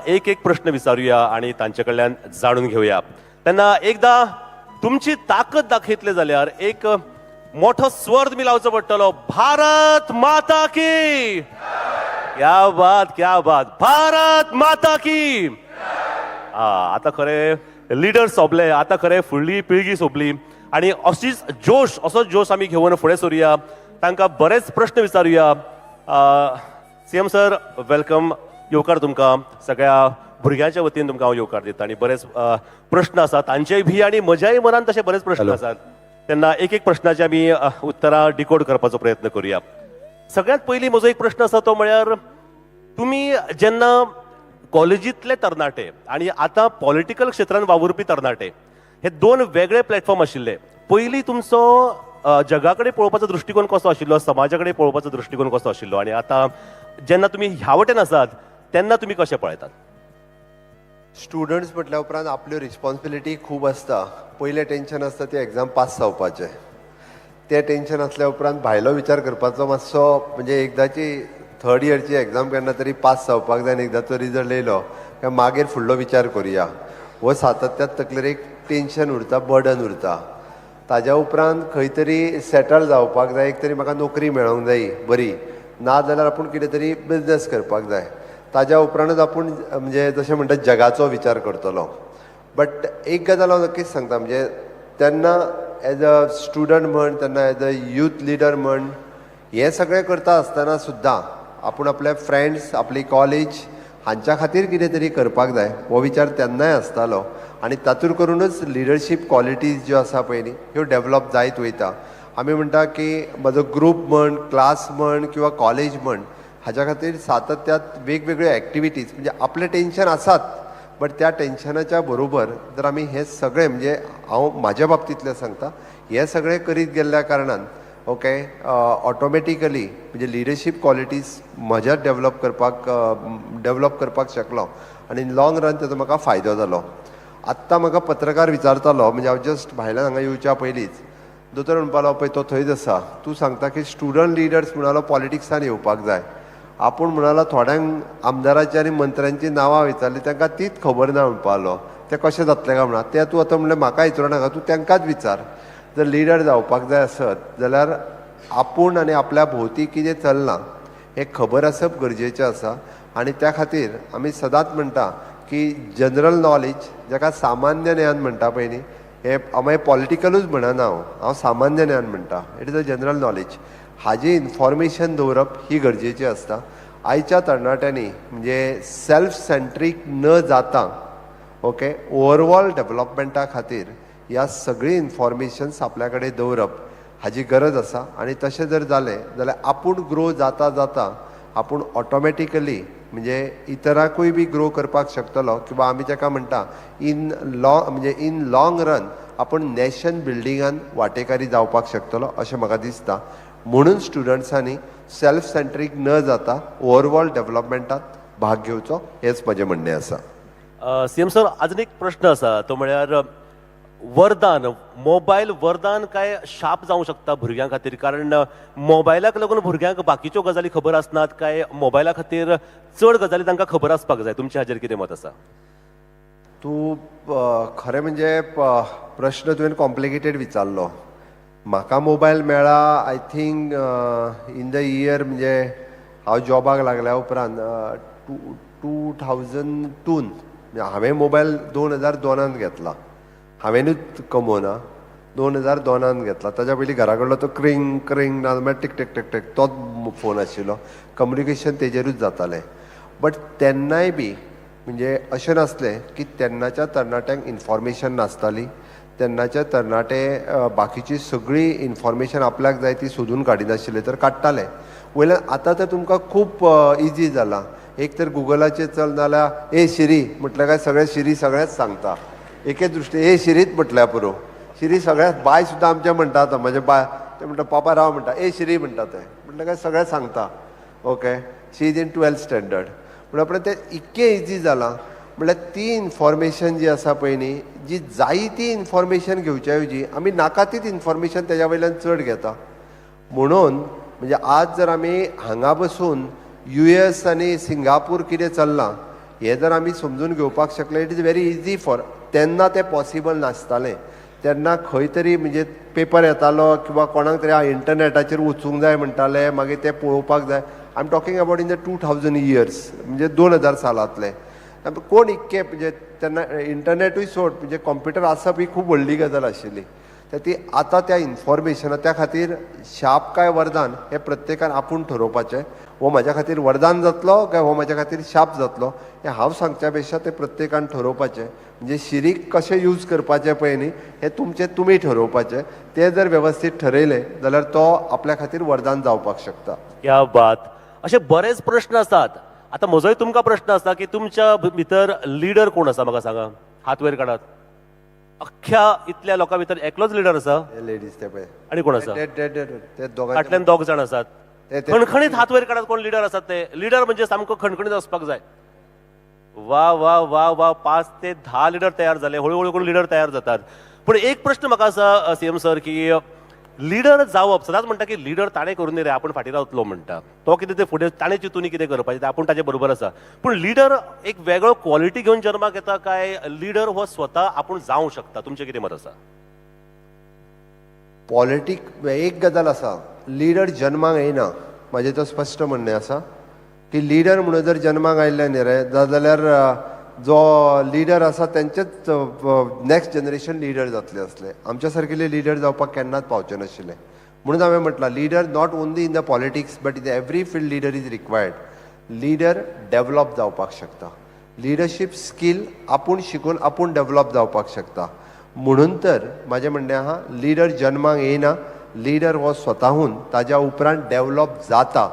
एक एक प्रश्न विचारूया आणि तांचे कडल्यान जाणून घेऊया. तेन्ना एकदा तुमची ताकद दाखयतले जाल्यार एक मोठो स्वर तुमी लावचो पडटलो. भारत माता की! क्या बात, क्या बात! भारत माता की! हा, आता खरें लिडर सोंपले, आतां खरें फुडली पिळगी सोंपली आनी अशीच जोश, असोच जोश आमी घेवन फुडें सरुया. तांकां बरेच प्रश्न विचारुया. सीएम सर, welcome, येवकार तुमकां. सगळ्या भुरग्यांच्या वतीन तुमकां हांव येवकार दिता आनी बरेच प्रश्न आसात तांचेय बी आनी म्हज्याय मनान तशे बरेच प्रश्न आसात. तेन्ना एक एक प्रश्नाची आमी उत्तरां डिकोड करपाचो प्रयत्न करूया. सगळ्यात पयलीं म्हजो एक प्रश्न आसा, तो म्हळ्यार तुमी जेन्ना कॉलेजींतले तरणाटे आनी आतां पॉलिटिकल क्षेत्रांत वावुरपी तरणाटे, हे दोन वेगळे प्लॅटफॉर्म आशिल्ले. पयलीं तुमचो जगा कडेन पळोवपाचो दृश्टिकोन कसो आशिल्लो, समाजा कडेन पळोवपाचो दृश्टिकोन कसो आशिल्लो आनी आतां जेन्ना तुमी ह्या वटेन आसात तेन्ना तुमी कशें पळयतात? स्टुडंट्स म्हटल्या उपरांत आपल्यो रिस्पॉन्सिबिलिटी खूब आसता. पयलें टेन्शन आसता तें एग्जाम पास जावपाचें. तें टेन्शन आसल्या उपरांत भायलो विचार करपाचो मातसो, म्हणजे एकदाची थर्ड इयरची एग्जाम केन्ना तरी पास जावपाक जाय आनी एकदाचो रिजल्ट येयलो काय मागीर फुडलो विचार करुया, हो सातत्यात तकलेर एक टेन्शन उरता, बर्डन उरता. ताज्या उपरांत खंय तरी सेटल जावपाक जाय, एक तरी म्हाका नोकरी मेळोंक जाय बरी, ना जाल्यार आपूण कितें तरी बिजनस करपाक जाय. ताज्या उपरांतच आपूण म्हणजे जशें म्हणटा जगाचो विचार करतलो. बट एक गजाल हांव नक्कीच सांगता, म्हणजे तेन्ना एज अ स्टुडंट म्हण, तेन्ना एज अ यूथ लिडर म्हण, हें सगळें करता आसतना सुद्दां आपूण आपले फ्रेंड्स, आपली कॉलेज हांच्या खातीर कितें तरी करपाक जाय हो विचार तेन्नाय आसतालो. आनी तातूंत करुनूच लिडरशीप क्वॉलिटीज ज्यो आसा पळय न्ही, ह्यो डेवलप जायत वयता. आमी म्हणटा की म्हजो ग्रूप म्हण, क्लास म्हण किंवा कॉलेज म्हण, हाज्या खातीर सातत्यात वेगवेगळ्यो एक्टिविटीज, म्हणजे आपलें टेन्शन आसात, बट त्या टेन्शनाच्या बरोबर जर आमी हें सगळें, म्हणजे हांव म्हाज्या बाबतींतलें सांगता, हें सगळें करीत गेल्ल्या कारणान, ओके, ऑटोमॅटिकली म्हणजे लिडरशीप क्वॉलिटीज म्हज्या डेवलप करपाक शकलो आनी लाँग रन ताजो म्हाका फायदो जालो. आत्तां म्हाका पत्रकार विचारतालो, म्हणजे हांव जस्ट भायल्यान हांगा येवच्या पयलींच, दोतोर म्हणपाक लागलो, पळय तो थंयच आसा, तूं सांगता की स्टुडंट लिडर्स म्हणालो पॉलिटिक्सान येवपाक जाय. आपूण म्हणालो थोड्यांक आमदाराची आनी मंत्र्यांची नांवां विचारली, तांकां तीच खबर ना म्हणपा लागलो. तें कशें जातलें काय म्हणा. तें तूं आतां म्हणलें म्हाका विचारूं नाका, तूं तांकांच विचार. जर लिडर जावपाक जाय आसत जाल्यार आपूण आनी आपल्या भोंवती कितें चल्लां हें खबर आसप गरजेचें आसा. आनी त्या खातीर आमी सदांच म्हणटा की जनरल नॉलेज, जाका सामान्य ज्ञान म्हणटा पळय न्ही, हें मागीर पॉलिटिकलूच म्हणना हांव, हांव सामान्य ज्ञान म्हणटा. It is a general knowledge. हाजी इन्फॉर्मेशन दवरप ही गरजेची आसता. आयच्या तरणाट्यांनी म्हणजे सेल्फ सेंट्रीक न जाता, ओके, ओवरऑल डेवलपमेंटा खातीर ह्या सगळीं इन्फॉर्मेशन्स आपल्या कडेन दवरप हाजी गरज आसा. आनी तशें जर जालें जाल्यार आपूण ग्रो जाता जाता आपूण ऑटोमॅटिकली म्हणजे इतरांकूय बी ग्रो करपाक शकतलो किंवा आमी ताका म्हणटा इन लॉंग, म्हणजे इन लॉंग रन आपूण नॅशन बिल्डिंगान वांटेकारी जावपाक शकतलो अशें म्हाका दिसता. म्हणून स्टुडंट्सांनी सेल्फ सेंट्रीक न जाता ओवरऑल डेवलपमेंटात भाग घेवचो, हेंच म्हजें म्हणणें आसा. सीएम सर, अजून एक प्रश्न आसा, तो म्हळ्यार वरदान, मोबायल वरदान काय शाप जावंक शकता भुरग्यां खातीर? कारण मोबायलाक लागून भुरग्यांक बाकीच्यो गजाली खबर आसनात काय मोबायला खातीर चड गजाली तांकां खबर आसपाक जाय? तुमच्या हाजेर कितें मत आसा? तूं खरें म्हणजे प्रश्न तुवें कॉम्प्लिकेटेड विचारलो. म्हाका मोबायल मेळ्ळा I think in the year, म्हणजे हांव जॉबाक लागल्या उपरांत 2002न. म्हणजे हांवें मोबायल 2002नान घेतला, हांवेनूच कमोवना, 2002नान घेतला. ताच्या पयलीं घरा कडलो तो क्रिंग क्रिंग ना जाल्यार टिक टिक टिक टिक तोच फोन आशिल्लो. कम्युनिकेशन तेजेरूच जातालें. बट तेन्नाय बी म्हणजे अशें नासलें की तेन्नाच्या तरणाट्यांक इन्फॉर्मेशन नासताली. तेन्नाचे तरणाटे बाकीची सगळी इन्फॉर्मेशन आपल्याक जाय ती सोदून काडिनाशिल्ले तर काडटाले. वयल्यान आतां तर तुमकां खूब इजी जालां. एक तर गुगलाचेर चल, नाल्यार "ए शिरी" म्हटल्यार काय सगळें शिरी सगळेंच सांगता. एके दृश्टी "ए शिरीत" म्हटल्यार पुरो, शिरी सगळ्यात. बाय सुद्दां आमचें म्हणटा आतां, म्हजें बाय तें म्हणटा, "पापा राव" म्हणटा, "ए शिरी" म्हणटा तें. म्हटल्यार काय सगळें सांगता. Okay, she is in 12th standard. म्हणल्या उपरांत तें इतकें इजी जालां, म्हणल्यार ती इन्फॉर्मेशन जी आसा पळय न्ही, जी जायती ती इन्फॉर्मेशन घेवच्या ऐवजी आमी नाका तीच इन्फॉर्मेशन तेज्या वयल्यान चड घेता. म्हणून म्हणजे आज जर आमी हांगा बसून यूएस आनी सिंगापूर कितें चल्लां हें हें जर आमी समजून घेवपाक शकले, it is very easy for. तेन्ना तें पॉसिबल नासतालें. तेन्ना खंय तरी म्हणजे पेपर येतालो किंवा कोणाक तरी इंटरनॅटाचेर वचूंक जाय म्हणटाले, मागीर तें पळोवपाक जाय. I am talking about in the 2000 years, म्हणजे 2000 सालांतले. कोण इतके म्हणजे तेन्ना इंटरनॅटूय सोड, म्हणजे कॉम्प्युटर आसप ही खूब व्हडली गजाल आशिल्ली. तर ती आतां त्या इन्फॉर्मेशना, त्या खातीर शाप काय वरदान हें प्रत्येकान आपूण ठरोवपाचें. हो म्हाज्या खातीर वरदान जातलो काय हो म्हाज्या खातीर शाप जातलो हें हांव सांगच्या पेक्षा तें प्रत्येकान ठरोवपाचें. म्हणजे शिरीक कशें यूज करपाचें पळय न्ही, हें तुमचें तुमी ठरोवपाचें. तें जर वेवस्थीत ठरयलें जाल्यार तो आपल्या खातीर वरदान जावपाक शकता. क्या बात! असे बरेच प्रश्न आसात. आता म्हजोय तुमकां प्रश्न आसा की तुमच्या भितर लिडर कोण आसा, म्हाका सांगा. हात वयर काडात. अख्ख्या इतल्या लोकां भितर एकलोच लिडर आसा? लेडीज ते पळय. आणि कोण आसा? ते ते ते ते दोगांचे. फाटल्यान दोग जाण आसात. खणखणीत हात वयर काडात, कोण लिडर आसात ते. लिडर म्हणजे सामको खणखणीत वचपाक जाय. वा वा वा वा! 5 ते 10 लिडर तयार जाले. हळू हळू करून लिडर तयार जातात. पूण एक प्रश्न म्हाका आसा सीएम सर, की लिडर जावप, सदांच म्हणटा की लिडर ताणें करून रे, आपूण फाटीं रावतलो म्हणटा. तो कितें तें फुडें ताणें चिंतून कितें करपाचें तें, आपूण ताचे बरोबर आसा. पूण लिडर एक वेगळो क्वॉलिटी घेवन जन्माक येता काय लिडर हो स्वता आपूण जावं शकता? तुमचें कितें मत आसा? पॉलिटीक एक गजाल आसा, लिडर जन्माक येयना. म्हाजें तो स्पश्ट म्हणणें आसा की लिडर म्हणून जर जन्माक आयिल्ले न्ही रे जाल्यार जो लिडर आसा तेंचेच नॅक्स्ट जनरेशन लिडर जातले आसले. आमच्या सारकेले लिडर जावपाक केन्नाच पावचे नाशिल्ले. म्हणून हांवें म्हटलां, leader not only in the politics but in every field leader is required. Leader develop जावपाक शकता. लिडरशीप स्कील आपूण शिकून आपूण डेवलप जावपाक शकता. म्हणून तर म्हाजें म्हणणें आहा, लिडर जन्माक येयना, लिडर हो स्वताहून ताज्या उपरांत डेवलप जाता,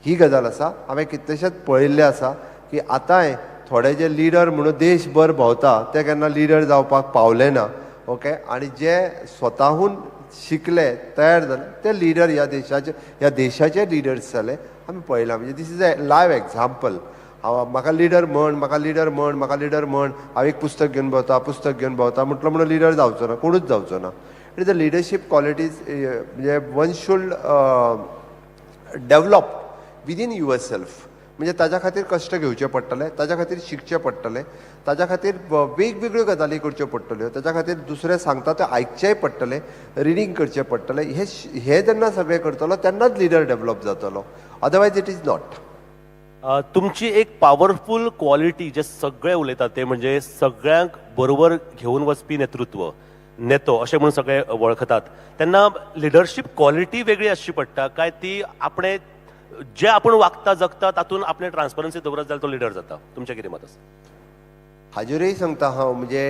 ही गजाल आसा. हांवें कितलेशेच पळयल्लें आसा की आतांय थोडे जे लिडर म्हणून देशभर भोंवता ते केन्ना लिडर जावपाक पावले ना. ओके, आनी जे स्वताहून शिकले, तयार जाले, ते लिडर ह्या देशाचे लिडर्स जाले, आमी पळयलां. म्हणजे this is a live example. हांव म्हाका लिडर म्हण, म्हाका लिडर म्हण, म्हाका लिडर म्हण, हांव एक पुस्तक घेवन भोंवता, पुस्तक घेवन भोंवता म्हटलो म्हणून लिडर जावचो ना, कोणूच जावचो ना. It is a leadership qualities, म्हणजे one should develop within yourself. म्हणजे ताज्या खातीर कश्ट घेवचे पडटले, ताज्या खातीर शिकचें पडटलें, ताज्या खातीर वेगवेगळ्यो गजाली करच्यो पडटल्यो, ताज्या खातीर दुसरे सांगता तें आयकचेंय पडटलें, रिडींग करचें पडटलें. हे हे जेन्ना सगळें करतलो तेन्नाच लिडर डेवलप जातलो, otherwise it is not. तुमची एक पावरफूल क्वॉलिटी जे सगळे उलयतात ते म्हणजे सगळ्यांक बरोबर घेवन वचपी नेतृत्व, नेतो अशें म्हणून सगळे वळखतात. तेन्ना लिडरशीप क्वॉलिटी वेगळी आसची पडटा काय ती आपणे जे आपूण वागता जगता तातूंत आपणे ट्रान्सपरन्सी दवरत जाल्यार तो लिडर जाता? तुमचें कितें मत आसा? हाजेरूय सांगता हांव, म्हणजे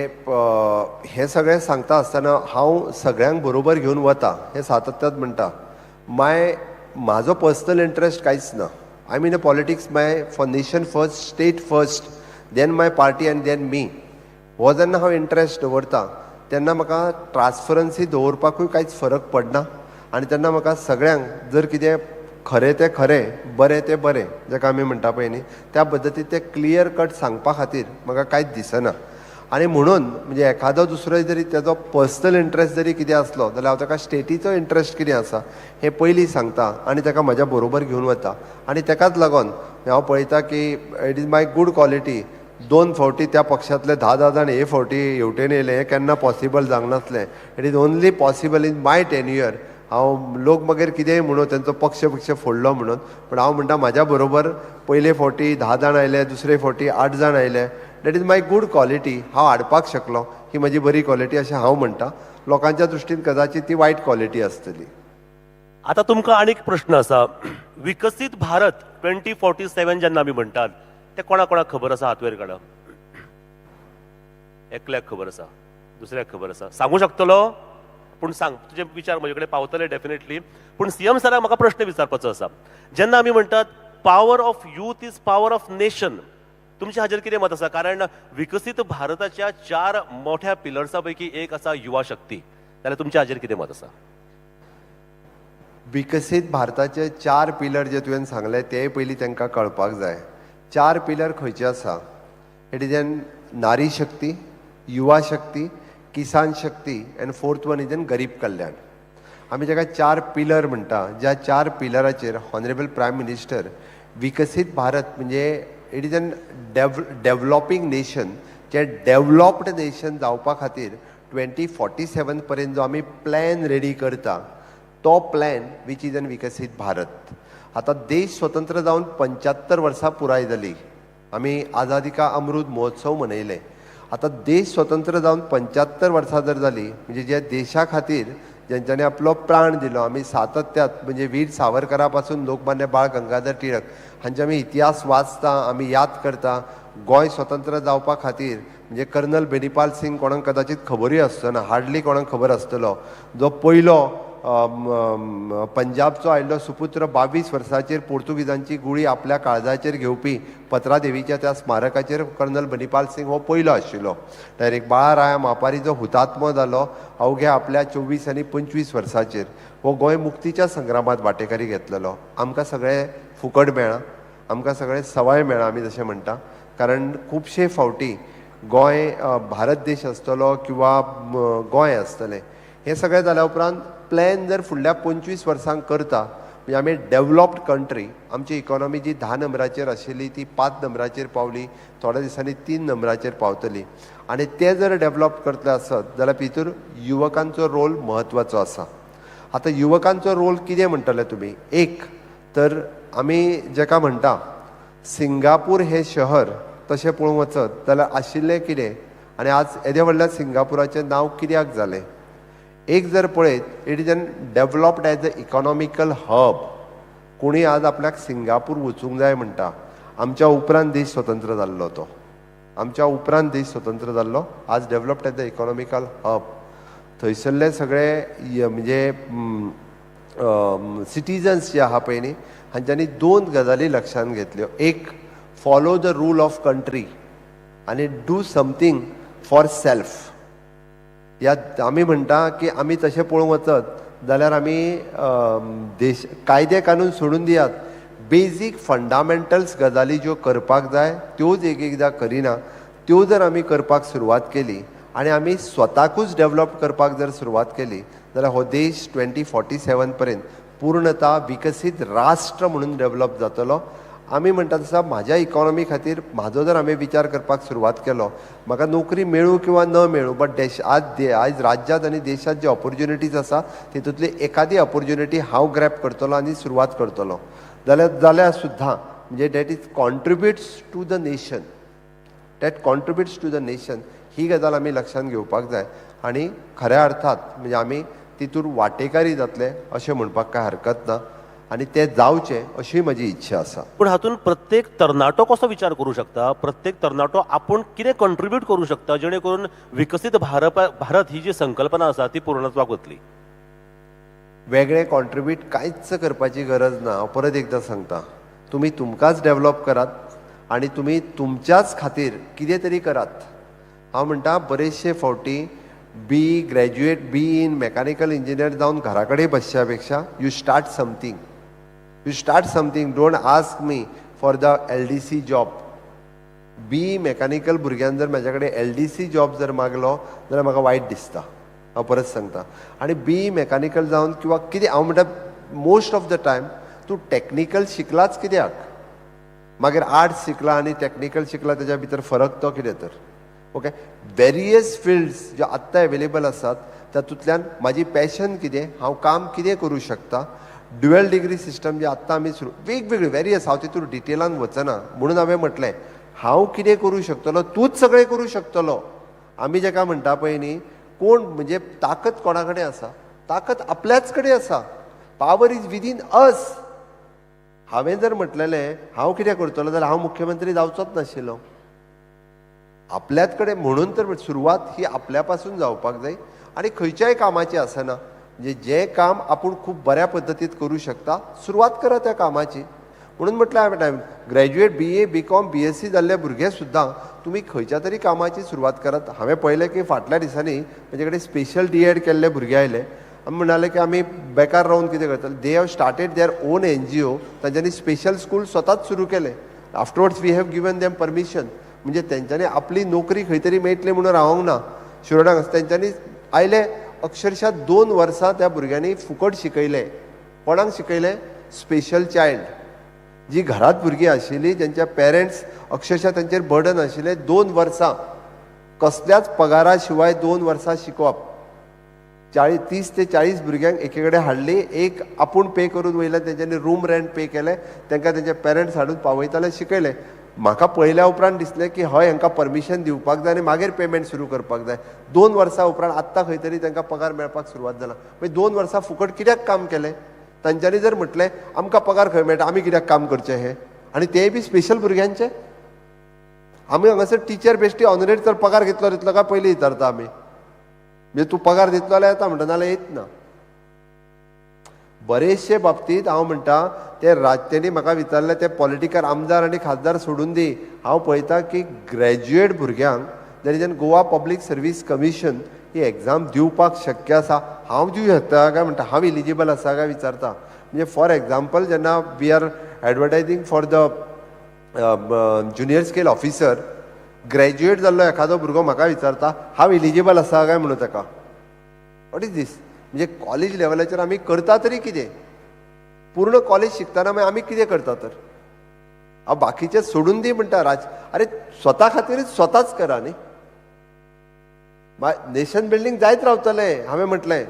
हें सगळें सांगता आसतना हांव सगळ्यांक बरोबर घेवन वता हें सातत्यात म्हणटा. म्हाजो पर्सनल इंट्रस्ट कांयच ना. I mean, a politics my for nation first, state first, then my party and then me. हो जेन्ना हांव इंट्रस्ट दवरता तेन्ना म्हाका ट्रान्सपरन्सी दवरपाकूय कांयच फरक पडना. आनी तेन्ना म्हाका सगळ्यांक जर कितें खरें तें खरें, बरें तें बरें, जाका आमी म्हणटा पळय न्ही, त्या पद्दतीन तें क्लियर कट सांगपा खातीर म्हाका कांयच दिसना. आनी म्हणून म्हणजे एखादो दुसरो जरी तेजो पर्सनल इंट्रस्ट जरी कितें आसलो जाल्यार हांव ताका स्टेटीचो इंट्रस्ट कितें आसा हें पयलीं सांगता आनी ताका म्हज्या बरोबर घेवन वता. आनी तेकाच लागून हांव पळयता की it is my good quality. दोन फावटी त्या पक्षांतले 10 10 जाण हे फावटी हेवटेन येयले, हें केन्ना पॉसिबल जावंक नासलें. It is only possible in my tenure. हांव लोक मागीर कितेंय म्हणून तेंचो पक्ष पक्ष फोडलो म्हणून, पूण हांव म्हणटा, म्हाज्या बरोबर पयले फावटी 10 जाण आयले, दुसरे फावटी आठ जाण आयले. That is my good quality. हांव हाडपाक शकलो ही म्हजी बरी क्वॉलिटी अशें हांव म्हणटा. लोकांच्या दृश्टीन कदाचित ती वायट क्वॉलिटी आसतली. आता तुमकां आनीक प्रश्न आसा. विकसीत भारत 2047 जेन्ना आमी म्हणटात ते कोणा कोणाक खबर आसा? हात वयर काडा. एकल्याक खबर आसा, दुसऱ्याक खबर आसा. सांगू शकतलो? पूण सांग, तुजे विचार म्हजे कडेन पावतले डेफिनेटली. पूण सीएम सराक म्हाका प्रश्न विचारपाचो आसा. जेन्ना आमी म्हणटात power of youth is power of nation, तुमच्या हाजेर कितें मत आसा? कारण विकसीत भारताच्या चार मोठ्या पिलर्सा पैकी एक आसा युवा शक्ती. जाल्यार तुमच्या हाजेर कितें मत आसा? विकसीत भारताचे चार पिलर जे तुवें सांगले ते पयलीं तांकां कळपाक जाय. चार पिलर खंयचे आसा? It is an नारी शक्ती, युवा शक्ती, किसान शक्ती and fourth one is an गरीब कल्याण. आमी जाका चार पिलर म्हणटा, ज्या चार पिलराचेर ऑनरेबल प्रायम मिनिस्टर विकसीत भारत म्हणजे It is an developing nation. J developed nation जावपा खातीर 2047 पर्यंत जो आमी प्लॅन रेडी करता, तो प्लॅन which is an विकसीत भारत. आतां देश स्वतंत्र जावन 75 वर्सां पुराय जाली. आमी आझादी का अमृत महोत्सव मनयले. आतां देश स्वतंत्र जावन 75 वर्सां जर जाली, म्हणजे जे देशा खातीर जेंच्यांनी आपलो प्राण दिलो, आमी सातत्यात म्हणजे वीर सावरकरा पासून लोकमान्य बाळ गंगाधर टिळक हांचे आमी इतिहास वाचता, आमी याद करता. गोंय स्वतंत्र जावपा खातीर म्हणजे कर्नल बेनीपाल सिंग, कोणाक कदाचित खबरूय आसचो ना, हार्डली कोणाक खबर आसतलो, जो पयलो पंजाबचो आयिल्लो सुपुत्र, 22 वर्सांचेर पोर्तुगीजांची गुळी आपल्या काळजाचेर घेवपी, पत्रादेवीच्या त्या स्मारकाचेर कर्नल बनीपाल सिंग हो पयलो आशिल्लो. डायरेक्ट बाळा राया मापारी जो हुतात्मो जालो अवघ्या आपल्या 24 आनी 25 वर्सांचेर, हो गोंय मुक्तीच्या संग्रामात वांटेकारी घेतलेलो. आमकां सगळें फुकट मेळ्ळां, आमकां सगळें सवाय मेळ्ळां आमी जशें म्हणटा, कारण खुबशे फावटी गोंय, भारत देश आसतलो किंवा गोंय आसतलें, हें सगळें जाल्या उपरांत प्लॅन जर फुडल्या 25 वर्सांक करता म्हणजे आमी डेवलप्ड कंट्री. आमची इकॉनॉमी जी 10 नंबराचेर आशिल्ली ती 5 नंबराचेर पावली, थोड्या दिसांनी 3 नंबराचेर पावतली आनी ते जर डेवलप करतले आसत जाल्यार भितर युवकांचो रोल म्हत्वाचो आसा. आतां युवकांचो रोल कितें म्हणटले तुमी? एक तर आमी जेका म्हणटा सिंगापूर हें शहर, तशें पळोवंक वचत जाल्यार आशिल्लें कितें आनी आज येदें व्हडल्या सिंगापुराचें नांव कित्याक जालें? एक जर पळयत, it is an developed as a economical hub. कोणी आज आपल्याक सिंगापूर वचूंक जाय म्हणटा. आमच्या उपरांत देश स्वतंत्र जाल्लो तो, आमच्या उपरांत देश स्वतंत्र जाल्लो, आज developed as a economical hub. थंयसरले सगळे म्हणजे सिटीजन्स जे आहा पळय न्ही, हांच्यांनी दोन गजाली लक्षांत घेतल्यो. एक, follow the rule of country आनी do something for self. ह्या आमी म्हणटा की आमी तशें पळोवंक वचत जाल्यार आमी देश कायदे कानून सोडून दियात, बेजीक फंडामेंटल्स गजाली ज्यो करपाक जाय त्योच एक एकदां करिना. त्यो जर आमी करपाक सुरवात केली आनी आमी स्वताकूच डेवलप करपाक जर सुरवात केली जाल्यार हो देश 2047 पर्यंत पूर्णता विकसीत राष्ट्र म्हणून डेवलप जातलो. आमी म्हणटा तसो म्हाज्या इकॉनॉमी खातीर म्हाजो जर हांवें विचार करपाक सुरवात केलो, म्हाका नोकरी मेळूं किंवा न मेळूं, बट देश आज आयज राज्यांत आनी देशांत जे ऑपॉर्च्युनिटीज आसा तितूंतली एकादी ऑपॉर्च्युनिटी हांव ग्रॅब करतलो आनी सुरवात करतलो जाल्यार सुद्दां म्हणजे that is contributes to the nation, that contributes to the nation. ही गजाल आमी लक्षांत घेवपाक जाय आनी खऱ्या अर्थात म्हणजे आमी तितूर वांटेकारी जातले अशें म्हणपाक कांय हरकत ना आनी तें जावचें अशी म्हजी इच्छा आसा. पूण हातूंत प्रत्येक तरणाटो कसो विचार करूं शकता? प्रत्येक तरणाटो आपूण कितें कंट्रिब्यूट करूं शकता जेणे करून विकसीत भारत भारत ही जी संकल्पना आसा ती पूर्णत्वाक वतली? वेगळें कॉन्ट्रिब्यूट कांयच करपाची गरज ना. हांव परत एकदां सांगता, तुमी तुमकांच डेवलप करात आनी तुमी तुमच्याच खातीर कितें तरी करात. हांव म्हणटा, बरेचशे फावटी B graduate, B in mechanical engineer जावन घरा कडेन बसच्या पेक्षा you start something, you start something. Don't ask me for the LDC job. B mechanical भुरग्यान जर म्हाज्या कडेन एलडीसी जॉब जर मागलो जाल्यार म्हाका वायट दिसता. हांव परत सांगता, आनी बी मेकॅनिकल जावन किंवा कितें, हांव म्हणटा, मोस्ट ऑफ the time तूं टॅक्निकल शिकलाच कित्याक? मागीर आर्ट्स शिकला आनी टॅक्निकल शिकला तेज्या भितर फरक तो कितें तर? ओके, वेरियस फिल्ड्स ज्यो आत्तां एवेलेबल आसात तातूंतल्यान म्हाजी पॅशन कितें, हांव काम कितें करूं शकता, ड्युएल डिग्री सिस्टम जी आत्तां आमी सुरू, वेगवेगळी वेरियस, हांव तितून डिटेलान वचना. म्हणून हांवें म्हटलें, हांव कितें करूं शकतलो? तूंच सगळें करूं शकतलो. आमी जेका म्हणटा पळय न्ही, कोण म्हणजे ताकद कोणा कडेन आसा? ताकद आपल्याच कडेन आसा. Power is within us. हांवें जर म्हटलेलें हांव कितें करतलो जाल्यार हांव मुख्यमंत्री जावचोच नाशिल्लो. आपल्याच कडेन, म्हणून तर सुरवात ही आपल्या पासून जावपाक जाय आनी खंयच्याय कामाची आसना, म्हणजे जें काम आपूण खूब बऱ्या पद्दतीन करूं शकता, सुरवात करा त्या कामाची. म्हणून म्हटलें हांवें, graduate BA, BCom, BSc जाल्ले भुरगे सुद्दां तुमी खंयच्या तरी कामाची सुरवात करात. हांवें पळयलें की फाटल्या दिसांनी म्हजे कडेन स्पेशल डीएड केल्ले भुरगे आयले आमी म्हणाले की आमी बेकार रावन कितें करतले? They have started their own NGO. तांच्यांनी स्पेशल स्कूल स्वताच सुरू केलें. Afterwards we have given them permission. म्हणजे तेंच्यांनी आपली नोकरी खंय तरी मेळटली म्हणून रावंक ना. शिरोडाक तेंच्यांनी आयले, अक्षरशा 2 वर्सां त्या भुरग्यांनी फुकट शिकयलें. कोणाक शिकयलें? Special child. जी घरात भुरगीं आशिल्लीं ज्यांच्या पेरंट्स अक्षरशः तांचेर बर्डन आशिल्लें, 2 वर्सां कसल्याच पगारा शिवाय 2 वर्सां शिकोवप. 30 ते 40 भुरग्यांक एके कडेन हाडली, एक आपूण पे करून वयल्यान तेंच्यांनी रूम रेंट पे केलें, तांकां तेंचे पेरंट्स हाडून पावयताले, शिकयले. म्हाका पळयल्या उपरांत दिसलें की हय, हांकां परमिशन दिवपाक जाय आनी मागीर पेमेंट सुरू करपाक जाय. 2 वर्सां उपरांत आत्तां खंय तरी तांकां पगार मेळपाक सुरवात जाला. मागीर 2 वर्सां फुकट कित्याक काम केलें? तांच्यांनी जर म्हटलें आमकां पगार खंय मेळटा, आमी कित्याक काम करचें हें? आनी तेय बी स्पेशल भुरग्यांचे. आमी हांगासर टिचर बेश्टी ऑनरेरी तर पगार घेतलो दितलो काय पयलीं विचारता आमी. म्हणजे तूं पगार दितलो जाल्यार येता म्हणटा, नाजाल्यार येत ना. बरेचशे बाबतींत हांव म्हणटा ते तेणी म्हाका विचारलें, ते पॉलिटिकल आमदार आनी खासदार सोडून दी. हांव पळयता की ग्रॅज्युएट भुरग्यांक there is an Goa Public Service Commission he exam दिवपाक शक्य आसा, हांव दिवं शकता काय म्हणटा, हांव इलिजिबल आसा काय विचारता. म्हणजे फॉर एग्जाम्पल, जेन्ना we are advertising for the junior scale officer, graduate जाल्लो एखादो भुरगो म्हाका विचारता हांव इलिजिबल आसा काय म्हणून ताका. What is this? म्हणजे कॉलेज लेवलाचेर आमी करता तरी कितें? पूर्ण कॉलेज शिकतना मागीर आमी कितें करता तर? हांव बाकीचें सोडून दी म्हणटा. राज अरे, स्वता खातीरच स्वताच करा न्ही. नेशन बिल्डींग जायत रावतलें. हांवें म्हटलें,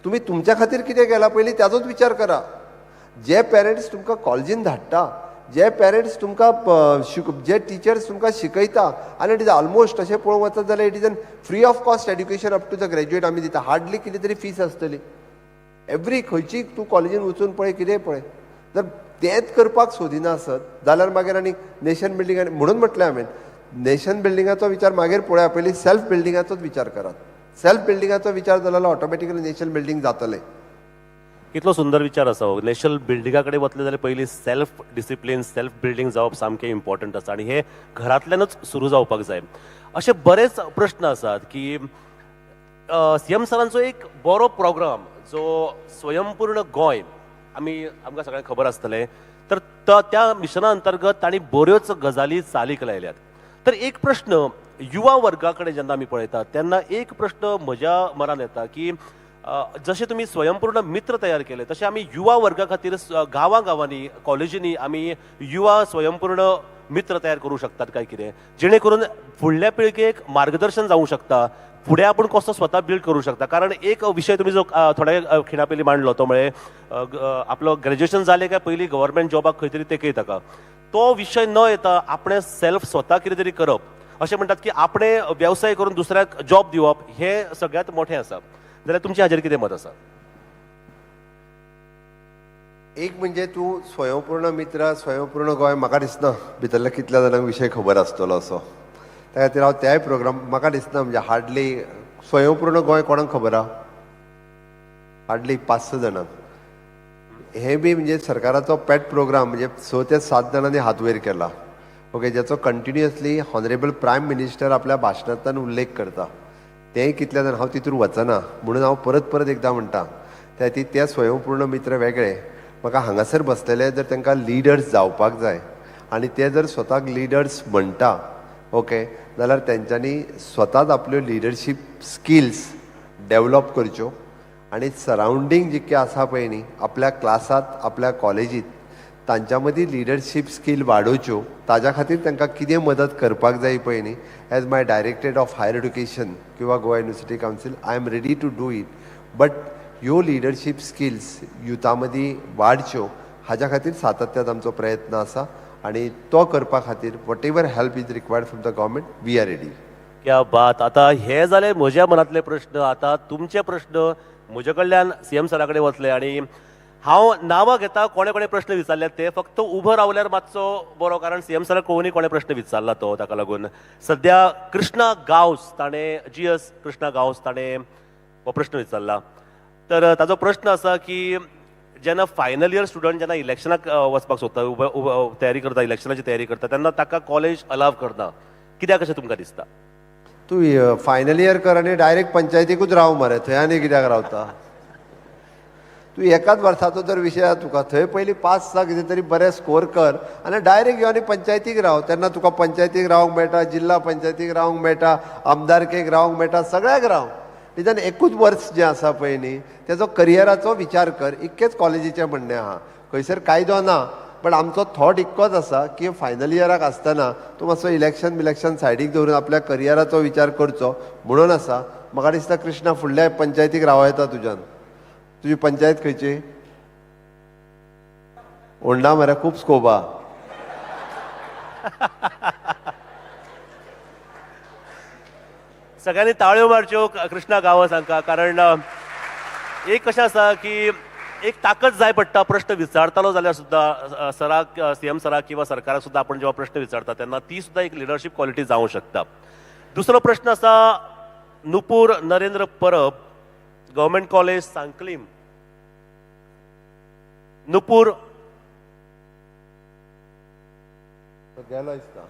तुमी तुमच्या खातीर कितें केलां पयलीं ताजोच विचार करा. जे पेरंट्स तुमकां कॉलेजीन धाडटा, जे पेरंट्स तुमकां जे टिचर्स तुमकां शिकयता, आनी it is almost अशें पळोवंक वचत जाल्यार it is an free of cost education up to the graduate आमी दिता. हार्डली कितें तरी फीस आसतली एवरी. खंयची तूं कॉलेजीन वचून पळय, कितेंय पळय. जर तेंच करपाक सोदिना आसत जाल्यार मागीर आनी नेशन बिल्डींग आनी म्हणून म्हटलें हांवें, नेशन बिल्डिंगाचो विचार मागीर पळोवया, पयलीं सेल्फ बिल्डिंगाचोच विचार करात. सेल्फ बिल्डिंगाचो विचार जालो जाल्यार ऑटोमॅटिकली नेशन बिल्डींग जातलें. कितलो सुंदर विचार आसा हो. नॅशनल बिल्डिंगा कडेन वतले जाल्यार पयलीं सेल्फ डिसिप्लीन, सेल्फ बिल्डींग जावप सामकें इम्पॉर्टंट आसा आनी हें घरांतल्यानूच सुरू जावपाक जाय. अशे बरेच प्रश्न आसात की सी एम सरांचो एक बरो प्रोग्राम जो स्वयंपूर्ण गोंय, आमी आमकां सगळ्यांक खबर आसतलें, तर त्या मिशना अंतर्गत तांणी बऱ्योच गजाली चालीक लायल्यात. तर एक प्रश्न युवा वर्गा कडेन जेन्ना आमी पळयतात तेन्ना एक प्रश्न म्हज्या मनान येता की जशे तुमी स्वयंपूर्ण मित्र तयार केले, तशे आमी युवा वर्गा खातीर गांवां गांवांनी, कॉलेजींनी आमी युवा स्वयंपूर्ण मित्र तयार करूं शकतात काय कितें, जेणे करून फुडल्या पिळगेक मार्गदर्शन जावंक शकता, फुडें आपूण कसो स्वता बिल्ड करूं शकता? कारण एक विशय तुमी जो थोड्या खिणा पयलीं मांडलो तो म्हळें आपलो ग्रेज्युएशन जालें काय पयलीं गव्हर्मेंट जॉबाक खंय तरी तेकय ताका. तो विशय न येता आपणें सेल्फ स्वता कितें तरी करप, अशें म्हणटात की आपणें वेवसाय करून दुसऱ्याक जॉब दिवप हें सगळ्यांत मोठें आसा. जाल्यार तुमचें हाजेर कितें मत आसा? एक म्हणजे तूं स्वयंपूर्ण मित्र, स्वयंपूर्ण गोंय, म्हाका दिसना भितरल्या कितल्या जाणांक विशय खबर आसतलो असो. त्या खातीर हांव त्याय प्रोग्राम म्हाका दिसना. म्हणजे हार्डली स्वयंपूर्ण गोंय कोणाक खबर आहा? हार्डली पांच स जाणांक. हें बी म्हणजे सरकाराचो पेट प्रोग्राम, म्हणजे 6 ते 7 जाणांनी हात वयर केला, ओके, ज्याचो कंटिन्युअसली हॉनरेबल प्रायम मिनिस्टर आपल्या भाशणांतल्यान उल्लेख करता. तेंय कितल्या जाण, हांव तितून वचना. म्हणून हांव परत परत एकदां म्हणटा, त्या खातीर ते स्वयंपूर्ण मित्र वेगळे. म्हाका हांगासर बसलेले जर तांकां लिडर्स जावपाक जाय आनी ते जर स्वताक लिडर्स म्हणटा, ओके, जाल्यार तेंच्यांनी स्वताच आपल्यो लिडरशीप स्किल्स डेवलप करच्यो आनी सरावंडींग जितकें आसा पळय न्ही, आपल्या क्लासांत, आपल्या कॉलेजीत, तांच्या मदीं लिडरशीप स्कील वाडोवच्यो. ताज्या खातीर तांकां कितें मदत करपाक जाय पळय न्ही, as my Directorate of Higher Education किंवा Goa university council, I am ready to do it. But ह्यो लिडरशीप स्किल्स युथा मदीं वाडच्यो हाज्या खातीर सातत्यान आमचो प्रयत्न आसा आनी तो करपा खातीर whatever help is required from the government, we are ready. क्या बात! आता हे जाले म्हज्या मनांतले प्रश्न. आता तुमचे प्रश्न म्हजे कडल्यान सी एम सरा कडेन वतले आनी हांव नांवां घेता, कोणे कोणे प्रश्न विचारल्यात ते. फक्त उबो रावल्यार मातसो बरो, कारण सी एम सराक कोणी कोणे प्रश्न विचारला तो. ताका लागून सद्या कृष्णा गांवस ताणें, जी एस कृष्णा गांवस ताणें हो प्रश्न विचारला. तर ताजो प्रश्न आसा की जेन्ना फायनल इयर स्टुडंट जेन्ना इलेक्शनाक वचपाक सोदता, उबे उबे तयारी करता, इलेक्शनाची तयारी करता, तेन्ना ताका कॉलेज अलाव करना कित्याक अशें तुमकां दिसता? तूं फायनल इयर कर आनी डायरेक्ट पंचायतीकूच राव मरे. थंय आनी कित्याक रावता तूं? एकाच वर्साचो जर विशय आहा तुका, थंय पयलीं पास जा, कितें तरी बरें स्कोर कर आनी डायरेक्ट यो आनी पंचायतीक राव. तेन्ना तुका पंचायतीक रावंक मेळटा, जिल्हा पंचायतीक रावंक मेळटा, आमदारकेक रावंक मेळटा, सगळ्याक राव. निदान एकूच वर्स जें आसा पळय न्ही, तेजो करियराचो विचार कर. इतकेंच कॉलेजीचें म्हणणें आहा. खंयसर कायदो ना. बट बट आमचो थॉट इतकोच आसा की फायनल इयराक आसतना तूं मातसो इलेक्शन बिलेक्शन सायडीक दवरून आपल्या करियराचो विचार करचो म्हणून आसा. म्हाका दिसता कृष्णा, फुडल्या पंचायतीक रावं येता तुज्यान. तुजी पंचायत खंयची? होंडा मरे, खूब स्कोप आहा. सगळ्यांनी ताळयो मारच्यो कृष्णा गांवस हांकां, कारण एक कशें आसा की एक ताकद जाय पडटा. प्रश्न विचारतालो जाल्यार सुद्दां सराक, सीएम सराक किंवा सरकाराक सुद्दां आपण जेव्हा प्रश्न विचारता तेन्ना ती सुद्दां एक लिडरशीप क्वॉलिटी जावं शकता. दुसरो प्रश्न आसा नुपूर नरेंद्र परब, गव्हर्मेंट कॉलेज, सांकलीम. नुपूर. तो गेलो दिसता.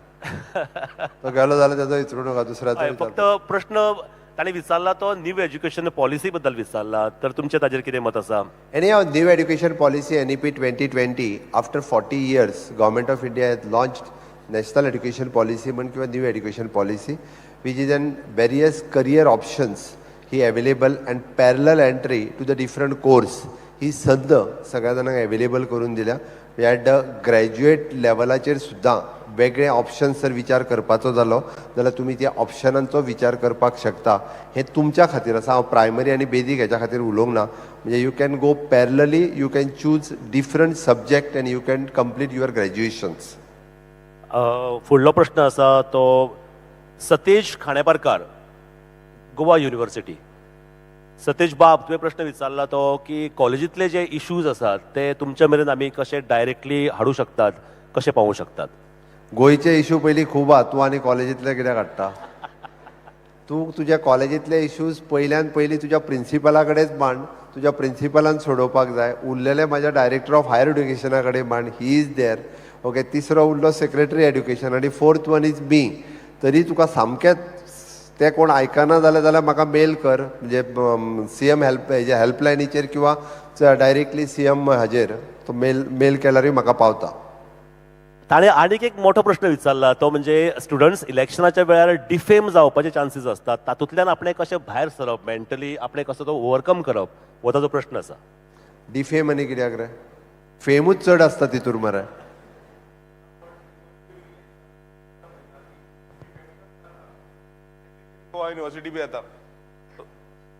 तो गेलो जाल्यार तेजो विचारू नाका, दुसऱ्याचो हय, विचार. फक्त प्रश्न ताणें विचारला तो न्यू एज्युकेशन पॉलिसी बद्दल विचारला, तर तुमचें ताजेर कितें मत आसा? Anyhow, new education policy NEP 2020, after 40 years, Government of India has launched National Education Policy म्हण किंवा New Education Policy, which is an various career options he available and parallel entry to the different course ही संद सगळ्या जाणांक available करून दिल्या. Eight the graduate लेवलाचेर सुद्दां वेगळे ऑप्शन्स जर विचार करपाचो जालो जाल्यार तुमी त्या ऑप्शनांचो विचार करपाक शकता. हें तुमच्या खातीर आसा. हांव प्रायमरी आनी बेजीक हेच्या खातीर उलोवंक ना. म्हणजे you can go parallelly, you can choose different subject and you can complete your graduations. फुडलो प्रश्न आसा तो सतेज खांडेपारकार, गोवा युनिव्हर्सिटी. सतेज बाब, तुवें प्रश्न विचारला तो की कॉलेजींतले जे इश्यूज आसात ते तुमच्या मेरेन आमी कशे डायरेक्टली हाडूं शकतात, कशे पावोवंक शकतात? गोंयचे इशू पयलीं खूब आहा, तूं आनी कॉलेजींतले कित्याक हाडटा? तूं तुज्या कॉलेजींतले इश्यूज पयल्यान पयलीं तुज्या प्रिंसिपला कडेच मांड. तुज्या प्रिंसिपलान सोडोवपाक जाय. उरलेले म्हाज्या डायरेक्टर ऑफ हायर एड्युकेशना कडेन मांड, he is there, okay? तिसरो उरलो सेक्रेटरी एड्युकेशन आनी फोर्थ वन is me. तरी तुका सामकेंच ते कोण आयकना जाल्यार म्हाका मेल कर, म्हणजे सीएम हेल्प हेजे हेल्पलायनीचेर किंवा डायरेक्टली सीएम हाजेर तो मेल मेल केल्यारूय म्हाका पावता. ताणें आनीक एक मोठो प्रश्न विचारला तो म्हणजे स्टुडंट्स इलेक्शनाच्या वेळार डिफेम जावपाचे चान्सीस असतात, तातूंतल्यान आपणें कशें भायर सरप, मेंटली आपणें कसो तो ओवरकम करप, हो ताजो प्रश्न आसा. डिफेम आनी कित्याक रे? फेमूच चड आसता तितूर मरे. गोवा युनिव्हर्सिटी बी येता.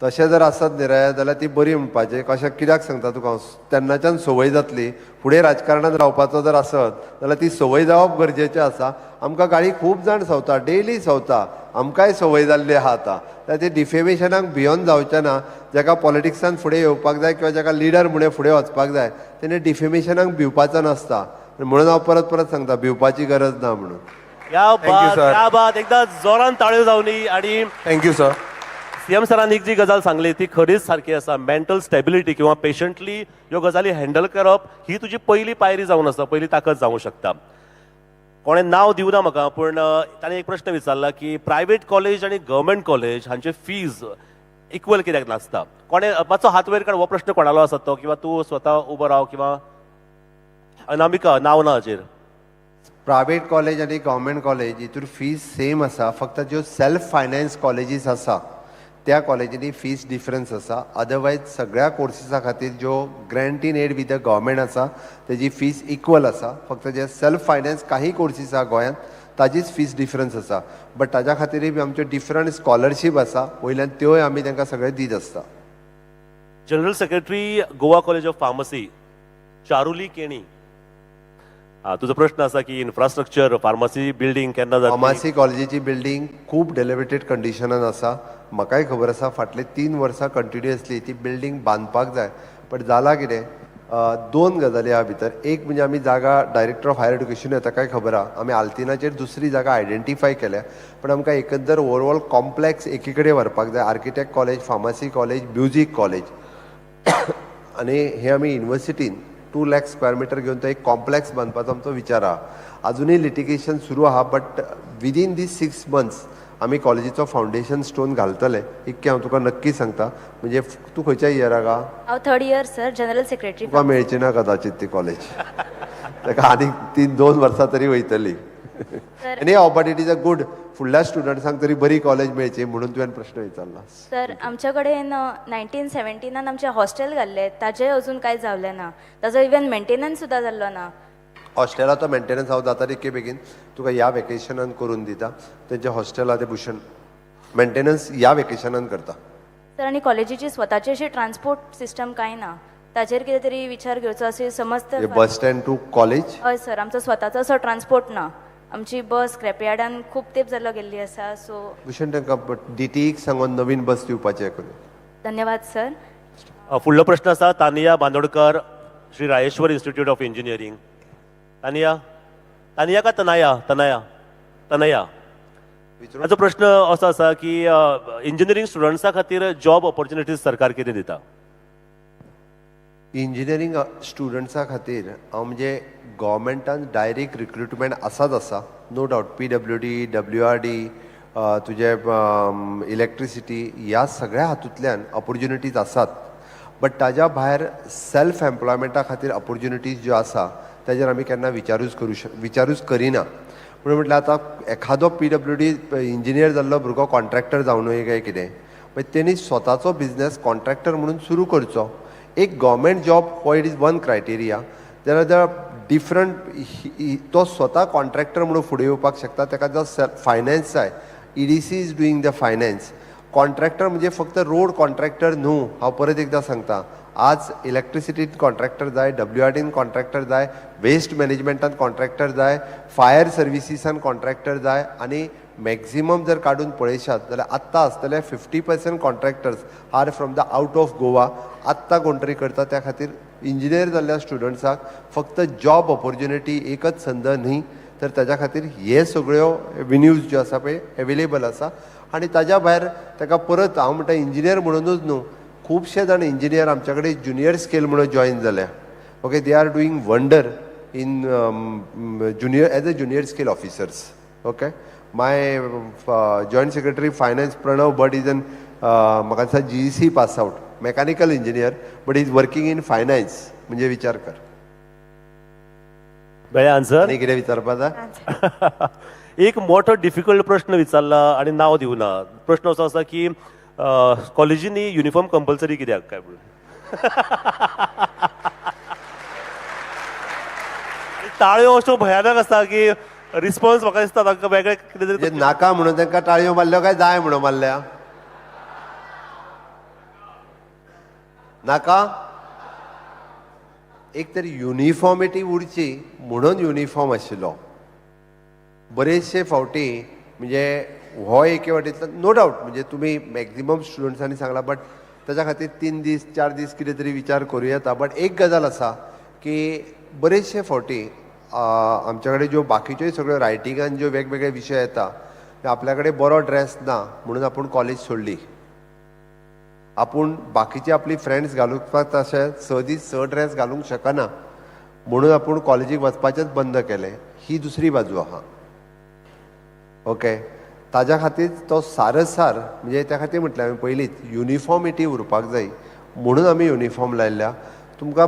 तशें जर आसत न्ही रे जाल्यार ती बरी म्हणपाचें. कशें कित्याक सांगता तुका हांव, तेन्नाच्यान संवय जातली. फुडें राजकारणांत रावपाचो जर आसत जाल्यार ती संवय जावप गरजेचें आसा. आमकां गाळी खूब जाण संवता, डेली संवता, आमकांय संवय जाल्ली आहा आतां. त्या ती डिफेमेशनाक भियोन जावचें ना. जाका पॉलिटिक्सान फुडें येवपाक जाय किंवा जाका लिडर म्हणून फुडें वचपाक जाय तेणे डिफेमेशनाक भिवपाचो नासता. म्हणून हांव परत परत सांगता, भिवपाची गरज ना म्हणून. या you, बात sir. या बात. एकदा जोरान ताळयो जावनी. आणि thank you sir. CM सरान एक जी गजाल सांगली ती खरीच सारकी आसा. मेंटल स्टेबिलिटी किंवा पेशंटली ह्यो गजाली हँडल करप ही तुजी पयली पायरी जावन आसा, पयली ताकद जावंक शकता. कोणें नांव दिवना म्हाका, पूण ताणें एक प्रश्न विचारला की प्रायवेट कॉलेज आनी गव्हर्मेंट कॉलेज हांचे फीज इक्वल कित्याक नासता? कोणें मातसो हात वयर काड, हो प्रश्न कोणालो आसा तो, किंवा तूं स्वता उबो राव किंवा अनामिका, नांव ना हाचेर. प्रायवेट कॉलेज आनी गव्हर्मेंट कॉलेज हितूर फीज सेम आसा. फक्त ज्यो सेल्फ फायनान्स कॉलेजीस आसा त्या कॉलेजींनी फीज डिफरन्स आसा. अदरवायज सगळ्या कोर्सीसा खातीर ज्यो grant in aid with the government आसा तेजी फीज इक्वल आसा. फक्त जे सेल्फ फायनान्स काही कोर्सीस आसा गोंयांत ताजीच फीज डिफरन्स आसा. बट ताज्या खातीरय बी आमच्यो डिफरंट स्कॉलरशीप आसा, वयल्यान त्योय आमी तांकां सगळे दीत आसता. General secretary, Goa college of pharmacy, Charuli Keni. हा, तुजो प्रश्न आसा की इन्फ्रास्ट्रक्चर, फार्मासी बिल्डिंग केन्ना जातली? फार्मासी कॉलेजीची बिल्डींग खूब डेलिवेटेड कंडिशनान आसा. म्हाकाय खबर आसा, फाटले 3 वर्सां कंटिन्युअसली ती बिल्डींग बांदपाक जाय. बट जाला कितें, दोन गजाली आहा भितर. एक म्हणजे आमी जागा, डायरेक्टर ऑफ हायर एड्युकेशन ताकाय खबर आहा, आमी आल्तिनाचेर दुसरी जागा आयडेंटिफाय केल्या. पण आमकां एकंदर ओवरऑल कॉम्प्लेक्स एकी कडेन व्हरपाक जाय, architect college, pharmacy college, music college. आनी हे आमी युनिवर्सिटीन 2 लॅक स्क्वेअर मिटर घेवन तो एक कॉम्प्लेक्स बांदपाचो आमचो विचार आहा. अजुनूय लिटिगेशन सुरू आहा, but within these 6 months आमी कॉलेजीचो फावंडेशन स्टोन घालतले, इतकें हांव तुका नक्की सांगता. म्हणजे तूं खंयच्या इयराक आहा? हांव third year sir, general secretary. तुका मेळची ना कदाचित ती कॉलेज, ताका आनीक 3-2 वर्सां तरी वयतली. Sir. आनी हांव, but it is a good, फुडल्या स्टुडंट्सांक तरी बरी कॉलेज मेळची म्हणून तुवें प्रश्न विचारला. सर, आमच्या कडेन 1917नान आमचें हॉस्टेल घाल्लें, ताजें अजून कांय जावलें ना. ताजो इवन मेंटेनन्स सुद्दां जाल्लो ना. हॉस्टेलाचो मेंटेनन्स हांव जाता तितके बेगीन तुका ह्या वेकेशनान करून दिता. तेंच्या हॉस्टेला ते भूषण मेंटेनन्स ह्या वेकेशनान करता. सर, आनी कॉलेजीची स्वताची अशी ट्रान्सपोर्ट सिस्टम कांय ना. ताचेर कितें तरी विचार घेवचो अशें समज तर. Bus stand to college? हय सर, आमचो स्वताचो असो ट्रान्सपोर्ट ना. आमची बस स्क्रॅपयार्डान खूब तेंप जालो गेल्ली आसा, सो भूषण, तांकां डीटीईक सांगून नवीन बस दिवपाचें करूं. धन्यवाद सर. फुडलो प्रश्न आसा Tania Bandodkar, Shri Rayeshwar institute of engineering. Tania, Tania का तनाया? तनाया, तनया. हाचो प्रश्न असो आसा की इंजिनियरींग स्टुडंट्सा खातीर जॉब ऑपॉर्च्युनिटीज सरकार कितें दिता? इंजिनियरींग स्टुडंट्सा खातीर हांव म्हणजे गोवोरमेंटान डायरेक्ट रिक्रुटमेंट आसाच आसा, नो डावट. पीडब्ल्यूडी, डब्ल्यूआरडी, तुजे इलेक्ट्रिसिटी, ह्या सगळ्या हातूंतल्यान ऑपॉर्च्युनिटीज आसात. बट ताज्या भायर सेल्फ एम्प्लॉयमेंटा खातीर ऑपॉर्च्युनिटीज ज्यो आसा ताजेर आमी केन्ना विचारूच करिना. म्हणून म्हटल्यार आतां एखादो पीडब्ल्यूडी इंजिनियर जाल्लो भुरगो कॉन्ट्रॅक्टर जावनूय काय कितें, मागीर तेणी स्वताचो बिजनेस कॉन्ट्रॅक्टर म्हणून सुरू करचो. एक गव्हर्मेंट जॉब हो it is one criteria. जाल्यार there different, तो स्वता कॉन्ट्रॅक्टर म्हणून फुडें येवपाक शकता. ताका जर फायनान्स जाय, EDC is doing the finance. Contractor म्हणजे फक्त रोड कॉन्ट्रॅक्टर न्हू. हांव परत एकदां सांगता, आज इलेक्ट्रिसिटीन कॉन्ट्रॅक्टर जाय, डब्ल्यूआरडीन कॉन्ट्रॅक्टर जाय, वेस्ट मॅनेजमेंटान कॉन्ट्रॅक्टर जाय, फायर सर्विसीसान कॉन्ट्रॅक्टर जाय. आनी मॅक्झिमम जर काडून पळयशात जाल्यार आत्तां आसतले 50% contractors are from the out of Goa. आत्तां कोण तरी करता. त्या खातीर इंजिनियर जाल्ल्या स्टुडंट्साक फक्त जॉब ऑपॉर्च्युनिटी एकच संद न्ही, तर ताज्या खातीर हे सगळ्यो एवेन्यूज ज्यो आसा पळय एवेलेबल आसा. आनी ताज्या भायर ताका परत हांव म्हणटा, इंजिनियर म्हणुनूच न्हू, खुबशे जाण इंजिनियर आमच्या कडेन ज्युनियर स्केल म्हणून जॉयन जाल्या. Okay, they are doing wonder in junior as a junior scale officers. Okay, my joint secretary finance Pranav Bhat is an म्हाका दिसता GEC pass out mechanical engineer, but is working in finance. म्हणजे विचार कर. मेळ्ळें answer? आनी कितें विचारपा जाय? एक मोठो डिफिकल्ट प्रश्न विचारला आणि नाव दिवना. प्रश्न असो आसा की कॉलेजींनी युनिफॉर्म कंपल्सरी कित्याक काय म्हणून. आणि ताळयो अश्यो भयानक आसा की रिस्पॉन्स म्हाका दिसता तांकां वेगळे कितें तरी. म्हणजे नाका म्हणून तांकां टाळयो मारल्यो काय जाय म्हणून मारल्या? नाका. एक तर युनिफॉर्मिटी उरची म्हणून युनिफॉर्म आशिल्लो. बरेचशे फावटी म्हणजे हो एके वाटेंतल्यान नो डावट, म्हणजे तुमी मॅक्झिमम स्टुडंट्सांनी सांगला, बट ताच्या खातीर 3 दीस 4 दीस कितें तरी विचार करूं येता. बट एक गजाल आसा की बरेचशे फावटी आमच्या कडेन ज्यो बाकीच्योय सगळ्यो रायटिंगान ज्यो वेगवेगळे विशय येता, आपल्या कडेन बरो ड्रेस ना म्हणून आपूण कॉलेज सोडली, आपूण बाकीचे आपली फ्रेंड्स घालूंक तशें 6 दीस 6 ड्रेस घालूंक शकना म्हणून आपूण कॉलेजीक वचपाचेंच बंद केलें. ही दुसरी बाजू आहा. ओके, ताज्या खातीर तो सारसार म्हणजे त्या खातीर म्हटलें हांवें पयलींच, युनिफॉर्मिटी उरपाक जाय म्हणून आमी युनिफॉर्म लायल्ल्या. तुमकां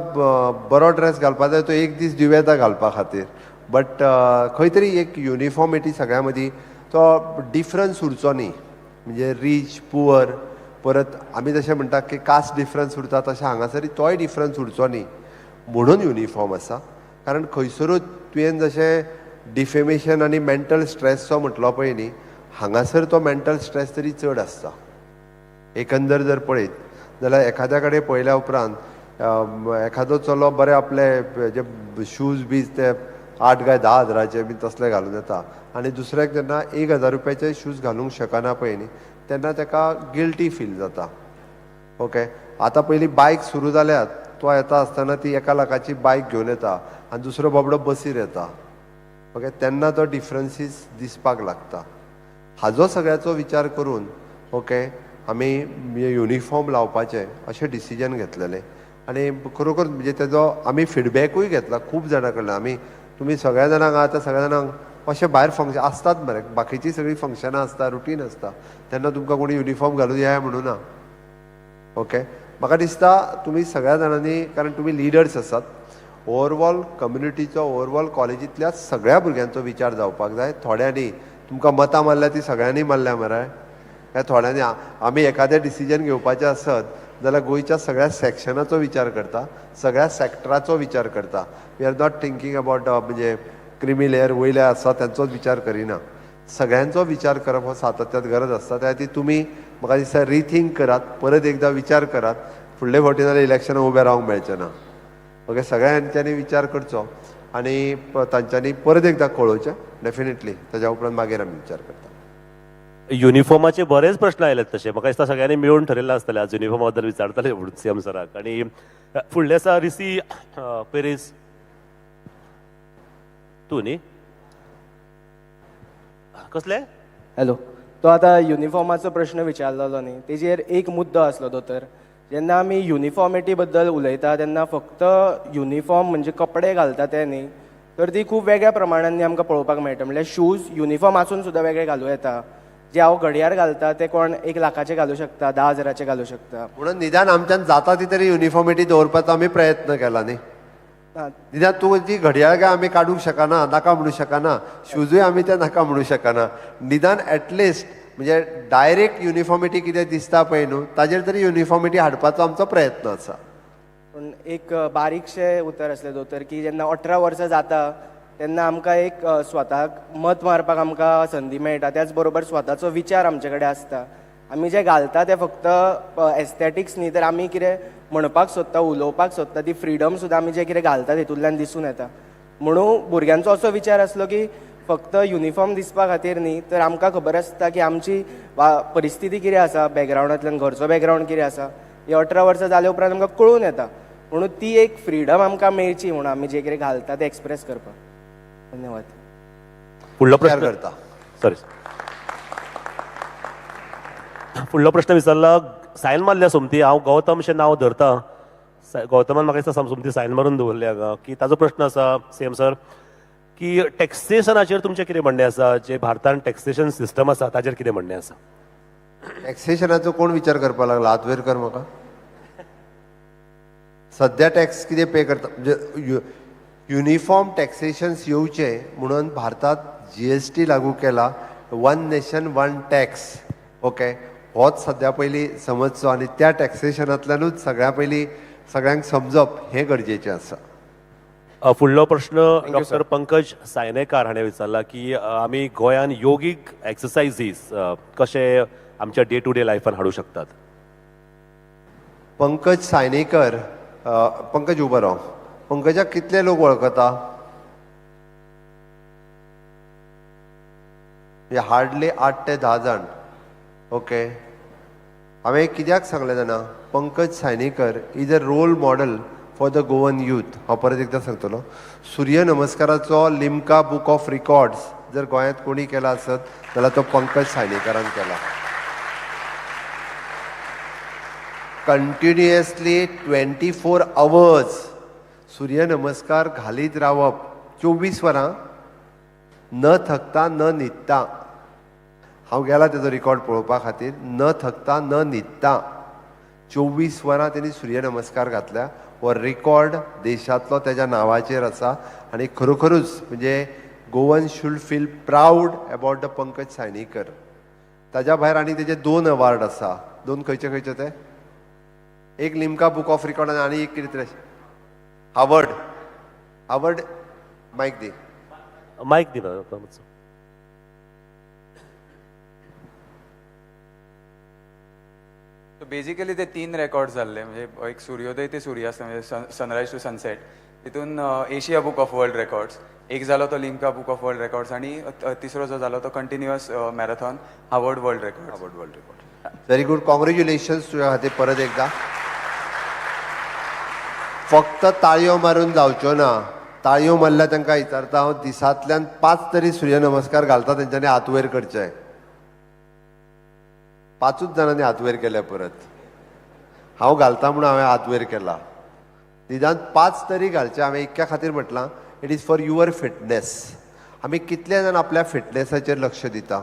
बरो ड्रेस घालपा जाय, तो एक दीस दिवं येता घालपा खातीर, बट खंय तरी एक युनिफॉर्मिटी सगळ्यां मदीं, तो डिफरन्स उरचो न्ही. म्हणजे रीच पुअर, परत आमी जशें म्हणटा की कास्ट डिफरन्स उरता, तशें हांगासर तोय डिफरन्स उरचो न्ही म्हणून युनिफॉर्म आसा. कारण खंयसरूच तुवें जशें डिफेमेशन आनी मेंटल स्ट्रेसचो म्हटलो पळय न्ही, हांगासर तो मेंटल स्ट्रेस तरी चड आसता. एकंदर जर पळयत जाल्यार एखाद्या कडेन पळयल्या उपरांत एखादो चलो बरे आपले जे शूज बीज ते 8 काय 10 हजाराचे बी तसले घालून येता आनी दुसऱ्याक जेन्ना 1000 रुपयाचे शूज घालूंक शकना पळय न्ही, तेन्ना ताका गिल्टी फील जाता. ओके, आतां पयलीं बायक सुरू जाल्यात, तो येता आसतना ती 1 लाखाची बायक घेवन येता आनी दुसरो बाबडो बसीर येता. ओके, तेन्ना तो डिफरन्सीस दिसपाक लागता. हाजो सगळ्याचो विचार करून, ओके, आमी युनिफॉर्म लावपाचें अशें डिसिजन घेतलेलें. आनी खरोखर म्हणजे तेजो आमी फिडबॅकूय घेतला खूब जाणां कडल्यान. आमी तुमी सगळ्या जाणांक, आतां सगळ्या जाणांक अशें भायर फंक्शन आसतात मरे, बाकीचीं सगळीं फंक्शनां आसता, रुटीन आसता, तेन्ना तुमकां कोणी युनिफॉर्म घालून येया म्हणूं ना. ओके, म्हाका दिसता तुमी सगळ्या जाणांनी, कारण तुमी लिडर्स आसात, ओवरऑल कम्युनिटीचो, ओवरऑल कॉलेजींतल्या सगळ्या भुरग्यांचो विचार जावपाक जाय. थोड्यांनी तुमकां मतां मारल्या ती सगळ्यांनी मारल्या मरे, काय थोड्यांनी? आमी एखादें डिसिजन घेवपाचें आसत जाल्यार गोंयच्या सगळ्या सॅक्शनाचो विचार करता, सगळ्या सॅक्टराचो विचार करता. We are not thinking about म्हणजे क्रिमी लेयर वयले आसा तांचोच विचार करिना. सगळ्यांचो विचार करप हो सातत्यात गरज आसता. त्या खातीर तुमी म्हाका दिसता रिथींक करात, परत एकदां विचार करात. फुडले फावटी जाल्यार इलेक्शनाक उबें रावंक मेळचें ना. ओके, सगळ्यांच्यांनी विचार करचो आनी तांच्यांनी परत एकदां कळोवचें डेफिनेटली. ताज्या उपरांत मागीर आमी विचार करता. युनिफॉर्माचे बरेच प्रश्न आयले तशे. म्हाका दिसता सगळ्यांनी मेळून ठरयल्लें आसतलें आज युनिफॉर्मा बद्दल विचारतले म्हणून सीएम सराक. आनी फुडलें आसा रिसी पेरीस, तूं न्ही कसले? हॅलो, तो आतां युनिफॉर्माचो प्रश्न विचारलेलो न्ही, तेजेर एक मुद्दो आसलो दोतोर. जेन्ना आमी युनिफॉर्मिटी बद्दल उलयता तेन्ना फक्त युनिफॉर्म म्हणजे कपडे घालता ते न्ही, तर ती खूब वेगळ्या प्रमाणांनी आमकां पळोवपाक मेळटा. म्हणल्यार शूज युनिफॉर्म आसून सुद्दां वेगळे घालूं येता. जे हांव घडयाळ घालता ते कोण 1 लाखाचे घालूं शकता, 10,000चे घालूं शकता. म्हणून निदान आमच्यान जाता ती तरी युनिफॉर्मिटी दवरपाचो आमी प्रयत्न केला न्ही. निदान तूं जी घडयाळ काय आमी काडूंक शकना, नाका म्हणू शकना. शूजूय आमी ते नाका म्हणू शकना. निदान एटलिस्ट म्हणजे डायरेक्ट युनिफॉर्मिटी कितें दिसता पळय न्हू, ताजेर तरी युनिफॉर्मिटी हाडपाचो आमचो प्रयत्न आसा. पूण एक बारीकशें उतर आसलें दोतोर, की जेन्ना 18 वर्सां जाता तेन्ना आमकां एक स्वताक मत मारपाक आमकां संदी मेळटा. त्याच बरोबर स्वताचो विचार आमचे कडेन आसता. आमी जे घालता ते फक्त एस्थेटिक्स न्ही, तर आमी कितें म्हणपाक सोदता, उलोवपाक सोदता, ती फ्रिडम सुद्दां आमी जें कितें घालता तितूंतल्यान दिसून येता. म्हणून भुरग्यांचो असो विचार आसलो की फक्त युनिफॉर्म दिसपा खातीर न्ही, तर आमकां खबर आसता की आमची वा परिस्थिती कितें आसा, बॅकग्रावंडांतल्यान घरचो बॅकग्रावंड कितें आसा, ही 18 वर्सां जाल्या उपरांत आमकां कळून येता. म्हणून ती एक फ्रिडम आमकां मेळची म्हणून आमी जें कितें घालता तें एक्सप्रेस करपाक. धन्यवाद. फुडलो विचार प्रश्न करता. सॉरी, फुडलो प्रश्न विचारला, सायन मारल्या सोमती. हांव गौतमशें नांव धरता. गौतमान म्हाका दिसता सोमती सायन मारून दवरल्या हांगा की ताजो प्रश्न आसा सीएम सर की टॅक्सेशनाचेर तुमचें कितें म्हणणें आसा? जे भारतान टॅक्सेशन सिस्टम आसा ताजेर कितें म्हणणें आसा? टॅक्सेशनाचो कोण विचार करपाक लागला? हात वयर कर म्हाका. सद्या टॅक्स कितें पे करता? म्हणजे युनिफॉर्म टॅक्सेशन्स येवचें म्हणून भारतात जीएसटी लागू केला. One nation one tax, okay, होच सद्या पयलीं समजचो आनी त्या टॅक्सेशनांतल्यानूच सगळ्या पयलीं सगळ्यांक समजप हें गरजेचें आसा. फुडलो प्रश्न डॉक्टर पंकज सायनेकार हाणें विचारला की आमी गोंयान योगीक एक्सरसायजीस कशे आमच्या डे टू डे लायफान हाडूं शकतात? पंकज सायनेकर, पंकज उबो राव. पंकजाक कितले लोक वळखता? म्हणजे हार्डली 8 ते 10 जाण. ओके, हांवें कित्याक सांगलें जाणा? Pankaj Saynekar is a role model for the Goan youth. हांव परत एकदां सांगतलो, सूर्य नमस्काराचो लिम्का बुक ऑफ रिकॉर्ड्स जर गोंयांत कोणी केला आसत जाल्यार तो पंकज सायनेकरान केला. कंटिन्युअसली 24 अवर्स सूर्य नमस्कार घालीत रावप, 24 वरां न थकता न न्हिदता. हांव गेला तेजो रिकॉर्ड पळोवपा खातीर. न थकता न न्हिदता 24 वरां तेणी सूर्य नमस्कार घातल्या. हो रिकॉर्ड देशांतलो तेज्या नांवाचेर आसा आनी खरोखरूच म्हणजे Goan should feel proud about the Pankaj Saynekar. ताज्या भायर आनी तेजे दोन अवार्ड आसा. दोन खंयचे खंयचे ते? एक लिम्का बुक ऑफ रिकॉर्ड आनी एक कितें तरी हार्वर्ड. हार्वर्ड, मायक दी. मायक दी मातसो. सो बेजिकली ते तीन रेकॉर्ड जाल्ले, म्हणजे एक सुर्योदय ते सुर्यास्त, म्हणजे सनरायज टू सनसेट, तितून Asia book of world records एक जालो, तो Limca book of world records आनी तिसरो जो जालो तो continuous marathon, Harvard world record. Harvard world record. Very good, congratulations तुज्या खातीर परत एकदा. फक्त ताळयो मारून जावच्यो ना. ताळयो मारल्यार तांकां विचारता हांव, दिसांतल्यान पांच तरी सूर्य नमस्कार घालता तेंच्यांनी हात वयर करचे. पांचूच जाणांनी हात वयर केले. परत हांव घालता म्हणून हांवें हात वयर केला. निदान पांच तरी घालचे. हांवें इतक्या खातीर म्हटलां, it is for your fitness. आमी कितले जाण आपल्या फिटनेसाचेर लक्ष दिता?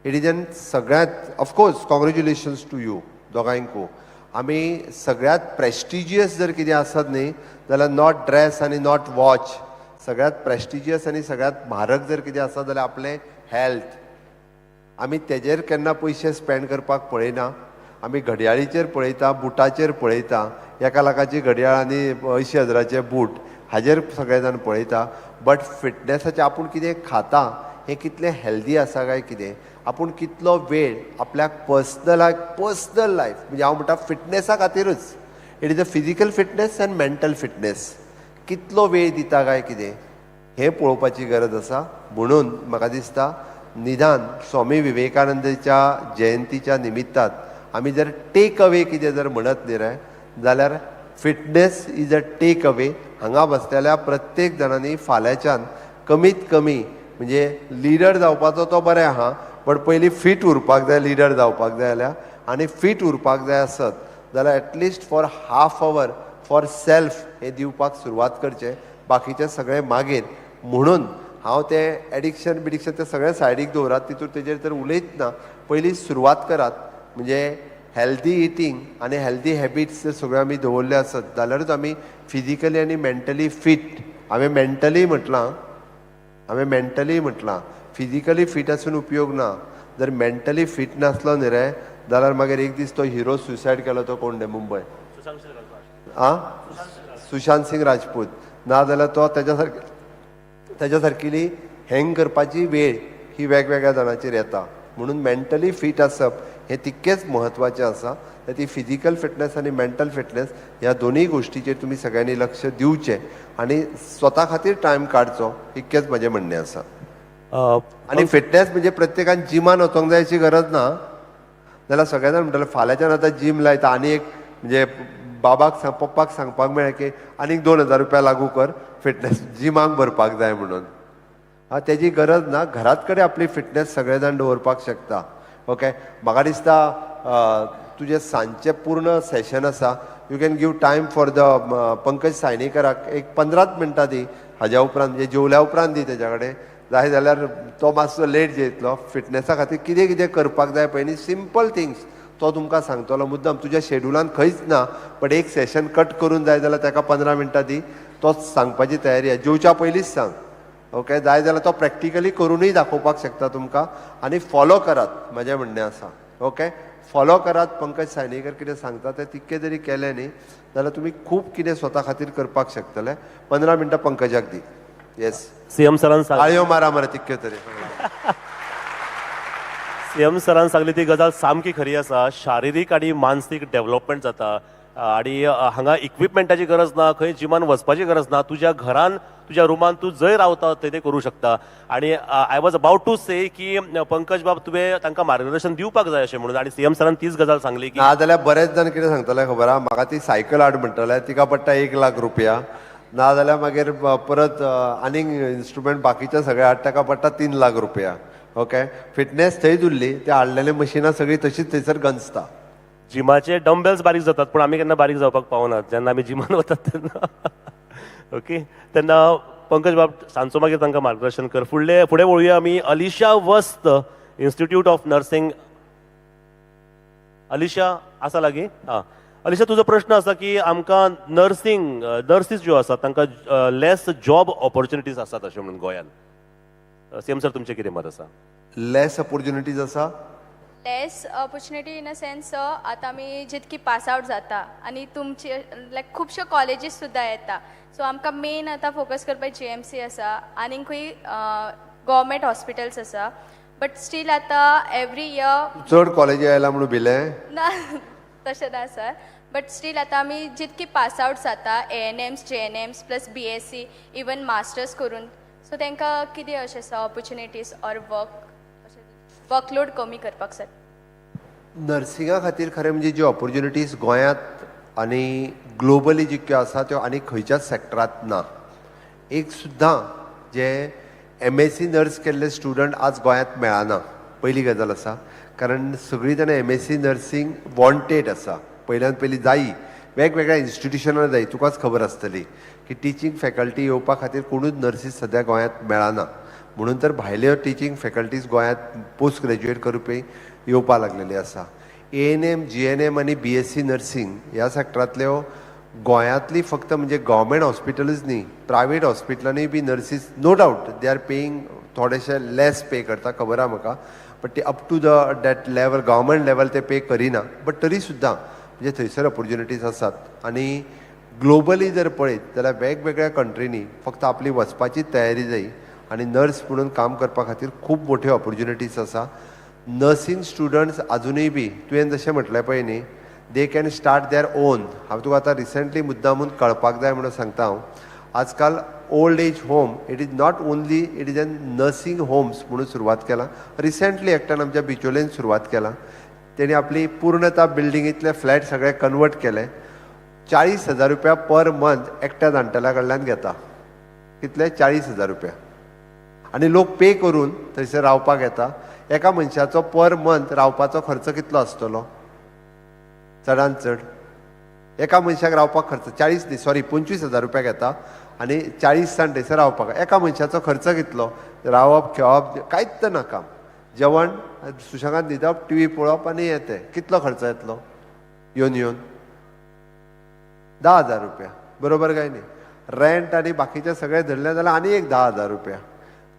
It is an सगळ्यांत, of course congratulations to you दोगांयकू. आमी सगळ्यांत प्रेस्टिजियस जर कितें आसत न्ही जाल्यार not dress आनी not watch, सगळ्यांत प्रेस्टिजियस आनी सगळ्यांत म्हारग जर कितें आसत जाल्यार आपलें हेल्थ. आमी तेजेर केन्ना पयशे स्पेंड करपाक पळयना. आमी घडयाळीचेर पळयता, बुटाचेर पळयता, एका लाखाची घडयाळ आनी 80,000चे बूट हाजेर सगळे जाण पळयता. बट फिटनेसाचें आपूण कितें खाता हें कितलें हेल्दी आसा काय कितें, आपूण कितलो वेळ आपल्याक पर्सनलाक पर्सनल लायफ, म्हणजे हांव म्हणटा फिटनेसा खातीरूच, it is a physical fitness and mental fitness, कितलो वेळ दिता काय कितें हें पळोवपाची गरज आसा. म्हणून म्हाका दिसता निदान स्वामी विवेकानंदाच्या जयंतीच्या निमित्तान आमी जर टेक अवे कितें जर म्हणत न्ही रे जाल्यार fitness is a take away. हांगा बसलेल्या प्रत्येक जाणांनी फाल्यांच्यान कमीत कमी म्हणजे लिडर जावपाचो तो बरें आहा, बट पयलीं फीट उरपाक जाय लिडर जावपाक जाय जाल्यार. आनी फीट उरपाक जाय आसत जाल्यार at least for half hour for self हें दिवपाक सुरवात करचें, बाकीचें सगळें मागीर. म्हणून हांव तें एडिक्शन बिडिक्शन तें सगळें सायडीक दवरात, तितून तेजेर तर उलयत ना. पयलीं सुरवात करात, म्हणजे हेल्दी इटींग आनी हेल्दी हॅबिट्स जर सगळ्यो आमी दवरल्यो आसत जाल्यारूच आमी फिजिकली आनी मेंटली फीट. हांवें मेंटली म्हटलां, हांवें मेंटली म्हटलां, फिजिकली फीट आसून उपयोग ना. जर मेंटली फीट नासलो न्ही रे जाल्यार मागीर एक दीस तो हिरो सुसायड केलो तो कोण रे मुंबय आ सुशांत सिंग राजपूत, ना जाल्यार तो तेज्या सारके तेज्या सारकिली हँग करपाची वेळ ही वेगवेगळ्या जाणांचेर येता. म्हणून मेंटली फीट आसप हें तितकेंच म्हत्वाचें आसा. तर ती फिजिकल फिटनेस आनी मेंटल फिटनेस ह्या दोनूय गोश्टीचेर तुमी सगळ्यांनी लक्ष दिवचें आनी स्वता खातीर टायम काडचो, इतकेंच म्हजें म्हणणें आसा. आनी फिटनेस म्हणजे प्रत्येकान जिमान वचोंक जाय अशी गरज ना. जाल्यार सगळे जाण म्हणटले फाल्यांच्यान आतां जीम लायता आनी एक म्हणजे बाबाक सांग पप्पाक सांगपाक मेळ्ळें की आनीक 2000 रुपया लागू कर, फिटनेस जिमाक भरपाक जाय म्हणून. हा, तेजी गरज ना. घरात कडेन आपली फिटनेस सगळे जाण दवरपाक शकता. ओके, म्हाका दिसता तुजें सांजचें पूर्ण सेशन आसा, you can give time for the Pankaj सायनेकराक एक 15च मिनटां दी. हाज्या उपरांत म्हणजे जेवल्या उपरांत दी तेज्या कडेन जाय जाल्यार, तो मातसो लेट जेयतलो. फिटनेसा खातीर कितें कितें करपाक जाय पळय न्ही, सिंपल थिंग्स तो तुमकां सांगतलो. मुद्दम तुज्या शेड्युलान खंयच ना, बट एक सेशन कट करून जाय जाल्यार ताका 15 मिनटां दी, तो सांगपाची तयारी आसा. जेवच्या पयलींच सांग, ओके? जाय जाल्यार तो प्रॅक्टिकली करुनूय दाखोवपाक शकता तुमकां. आनी फॉलो करात, म्हजें म्हणणें आसा, ओके? फॉलो करात. पंकज सायनेकर कितें सांगता तें तितकें जरी केलें न्ही जाल्यार तुमी खूब कितें स्वता खातीर करपाक शकतले. 15 मिनटां पंकजाक दी. येस. सीएम सरान सांग ताळयो मारा मरे तितक्यो तरी. सीएम सरान सांगली ती गजाल सामकी खरी आसा. शारिरीक आनी मानसीक डेव्हलपमेंट जाता आनी हांगा इक्विपमेंटाची गरज ना, खंय जिमान वचपाची गरज ना. तुज्या घरान, तुज्या रुमान तूं जंय रावता थंय ते करूं शकता. आनी I was about to say की पंकज बाब तुवें तांकां मार्गदर्शन दिवपाक जाय अशें म्हणून, आनी सीएम सरान तीच गजाल सांगली की ना जाल्यार बरेच जाण कितें सांगतले खबर आहा, म्हाका ती सायकल हाड म्हणटले, तिका पडटा 1 लाख रुपया. ना जाल्यार मागीर परत आनीक इन्स्ट्रुमेंट बाकीचे सगळे हाड, ताका पडटा 3 लाख रुपया. ओके, फिटनेस थंयच उरली, ते हाडलेले मशिनां सगळीं तशीच थंयसर गंजता. जिमाचे डंबेल्स बारीक जातात, पूण आमी केन्ना बारीक जावपाक पावनात जेन्ना आमी जिमान वतात तेन्ना. ओके, तेन्ना पंकज बाब सांजचो मागीर तांकां मार्गदर्शन कर. फुडले फुडें वळुया आमी अलिशा वस्त, इन्स्टिट्यूट ऑफ नर्सिंग. अलिशा आसा लागीं? आं, अलिशा, तुजो प्रश्न आसा की आमकां नर्सिंग नर्सीस ज्यो आसात तांकां लेस जॉब ऑपॉर्च्युनिटीज आसात अशें म्हणून गोंयांत. सीएम सर, तुमचें कितें मत आसा? लेस ऑपॉर्च्युनिटीज आसा. Less opportunity in a sense, आतां आमी जितकी पास आवट जाता आनी तुमची लायक खुबश्यो कॉलेजीस सुद्दां येता, सो आमकां मेन आतां फोकस करपाक जीएमसी आसा, आनीक खंय गव्हर्मेंट हॉस्पिटल्स आसा, बट स्टील आतां एवरी इयर चड कॉलेजी आयला म्हणून भिलें? ना, तशें ना सर, बट स्टील आतां आमी जितकी पास आवट जाता, ANMs, GNMs, plus BSc, even masters करून, सो तांकां कितें अशें आसा ऑपॉर्च्युनिटीज ऑर वर्क, अशें वर्कलोड कमी करपाक सर? नर्सिंगा खातीर खरें म्हणजे ज्यो ऑपॉर्च्युनिटीज गोंयांत आनी ग्लोबली जितक्यो आसा त्यो आनी खंयच्याच सॅक्टरांत ना. एक सुद्दां जे एमएससी नर्स केल्ले स्टुडंट आज गोंयांत मेळना, पयली गजाल आसा, कारण सगळीं जाणां एमएससी नर्सिंग वॉन्टेड आसा. पयल्यान पयलीं जायी, वेगवेगळ्या इन्स्टिट्युशनां जायी, तुकाच खबर आसतली की टिचींग फॅकल्टी येवपा खातीर कोणूच नर्सीस सद्या गोंयांत मेळना. म्हणून तर भायल्यो टिचींग फॅकल्टीज गोंयांत पोस्ट ग्रॅज्युएट करपी येवपा लागलेली आसा. एएनएम, जीएनएम आनी बीएससी नर्सिंग ह्या सॅक्टरांतल्यो गोंयांतली फक्त म्हणजे गव्हर्मेंट हॉस्पिटलूच न्ही, प्रायवेट हॉस्पिटलांनी बी nurses, no doubt they are paying, थोडेशे लेस पे करता, खबर आहा म्हाका. बट ते up to the that level, government level ते पे करिना, बट तरी सुद्दां म्हणजे थंयसर ऑपॉर्च्युनिटीज आसात. आनी ग्लोबली जर पळयत जाल्यार वेगवेगळ्या कंट्रींनी फक्त आपली वचपाची तयारी जाय आनी नर्स म्हणून काम करपा खातीर खूब मोठ्यो ऑपॉर्च्युनिटीज आसा. नर्सींग स्टुडंट्स अजुनूय बी तुवें जशें म्हटलें पळय न्ही, they can start their own. हांव तुका आतां रिसंटली मुद्दामून कळपाक जाय म्हणून सांगता हांव. आजकाल old age home, it is not only, it is an nursing homes म्हणून सुरवात केला. रिसंटली एकट्यान आमच्या बिचोलेन सुरवात केला. तेणी आपली पूर्णता बिल्डिंगेंतले फ्लॅट सगळे कन्वर्ट केले. 40,000 रुपया पर मंथ एकट्या जाणटेल्या कडल्यान घेता. कितले? 40,000 रुपया. आनी लोक पे करून थंयसर रावपाक येता. एका मनशाचो पर मंथ रावपाचो खर्च कितलो आसतलो? चडान चड एका मनशाक रावपाक खर्च 40 न्ही, सॉरी, 25,000 रुपया घेता आनी 40 जाण थंयसर रावपाक. एका मनशाचो खर्च कितलो? रावप, खेळप, कांयच ना काम, जेवण, सुशेगाद न्हिदप, टिवी पळोवप आनी हें तें. कितलो खर्च येतलो येवन येवन? 10,000 रुपया, बरोबर काय न्ही? रेंट आनी बाकीचें सगळें धरलें जाल्यार आनी एक 10,000 रुपया.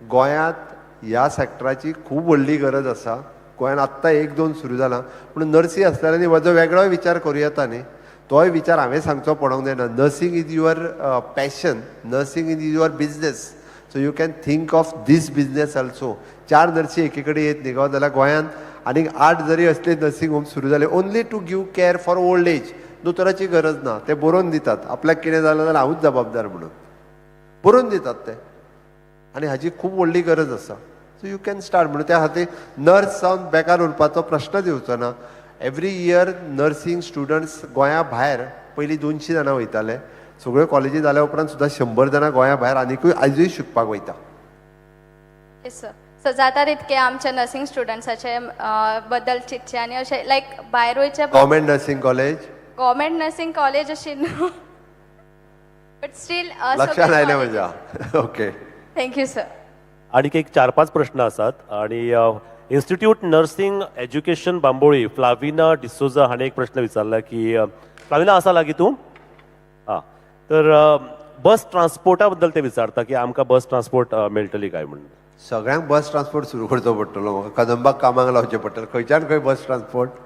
गोंयांत ह्या सॅक्टराची खूब व्हडली गरज आसा. गोंयांत आत्तां एक दोन सुरू जालां, पूण नर्सी आसलेल्यांनी म्हजो वेगळोय विचार करूं येता न्ही. तोय विचार हांवें सांगचो पडोंक जायना. Nursing is your passion, nursing is your business, so you can think of this business also. चार नर्सी एकी कडेन येत न्ही गो, जाल्यार गोंयांत आनीक आठ जरी असले नर्सींग होम सुरू जाले, only to give care for old age, दोतोराची गरज ना. ते बरोवन दितात, आपल्याक कितें जालें जाल्यार हांवूच जबाबदार म्हणून बरोवन दितात ते. आनी हाजी खूब व्हडली गरज आसा. So you can start. म्हणून त्या खातीर नर्स जावन बेकार उरपाचो प्रश्नच येवचो ना. एवरी इयर नर्सींग स्टुडंट्स गोंया भायर पयलीं 200 जाणां वयताले. सगळ्यो कॉलेजी जाल्या उपरांत सुद्दां 100 जाणां गोंया भायर आनिकूय आयजूय शिकपाक वयता. येस सर. सो जाता तितकें आमच्या नर्सिंग स्टुडंट्साचे बद्दल चिंतचें आनी अशें लायक भायर वयचे. Government nursing college. Government nursing college अशी न्हू, बट स्टील. लक्षात आयलें म्हज्या, ओके. Thank you sir. आणखी एक चार पाच प्रश्न आसात आणि institute nursing education Bambolim, Flavina D'Souza हाणें एक प्रश्न विचारला की, फ्लाविना आसा लागीं तूं? आं, तर बस ट्रान्सपोर्टा बद्दल ते विचारता की आमकां बस ट्रान्सपोर्ट मेळटली काय म्हणून. सगळ्यांक बस ट्रान्सपोर्ट सुरू करचो पडटलो. म्हाका कदंबाक कामाक लावचें पडटलें. खंयच्यान खंय बस transport.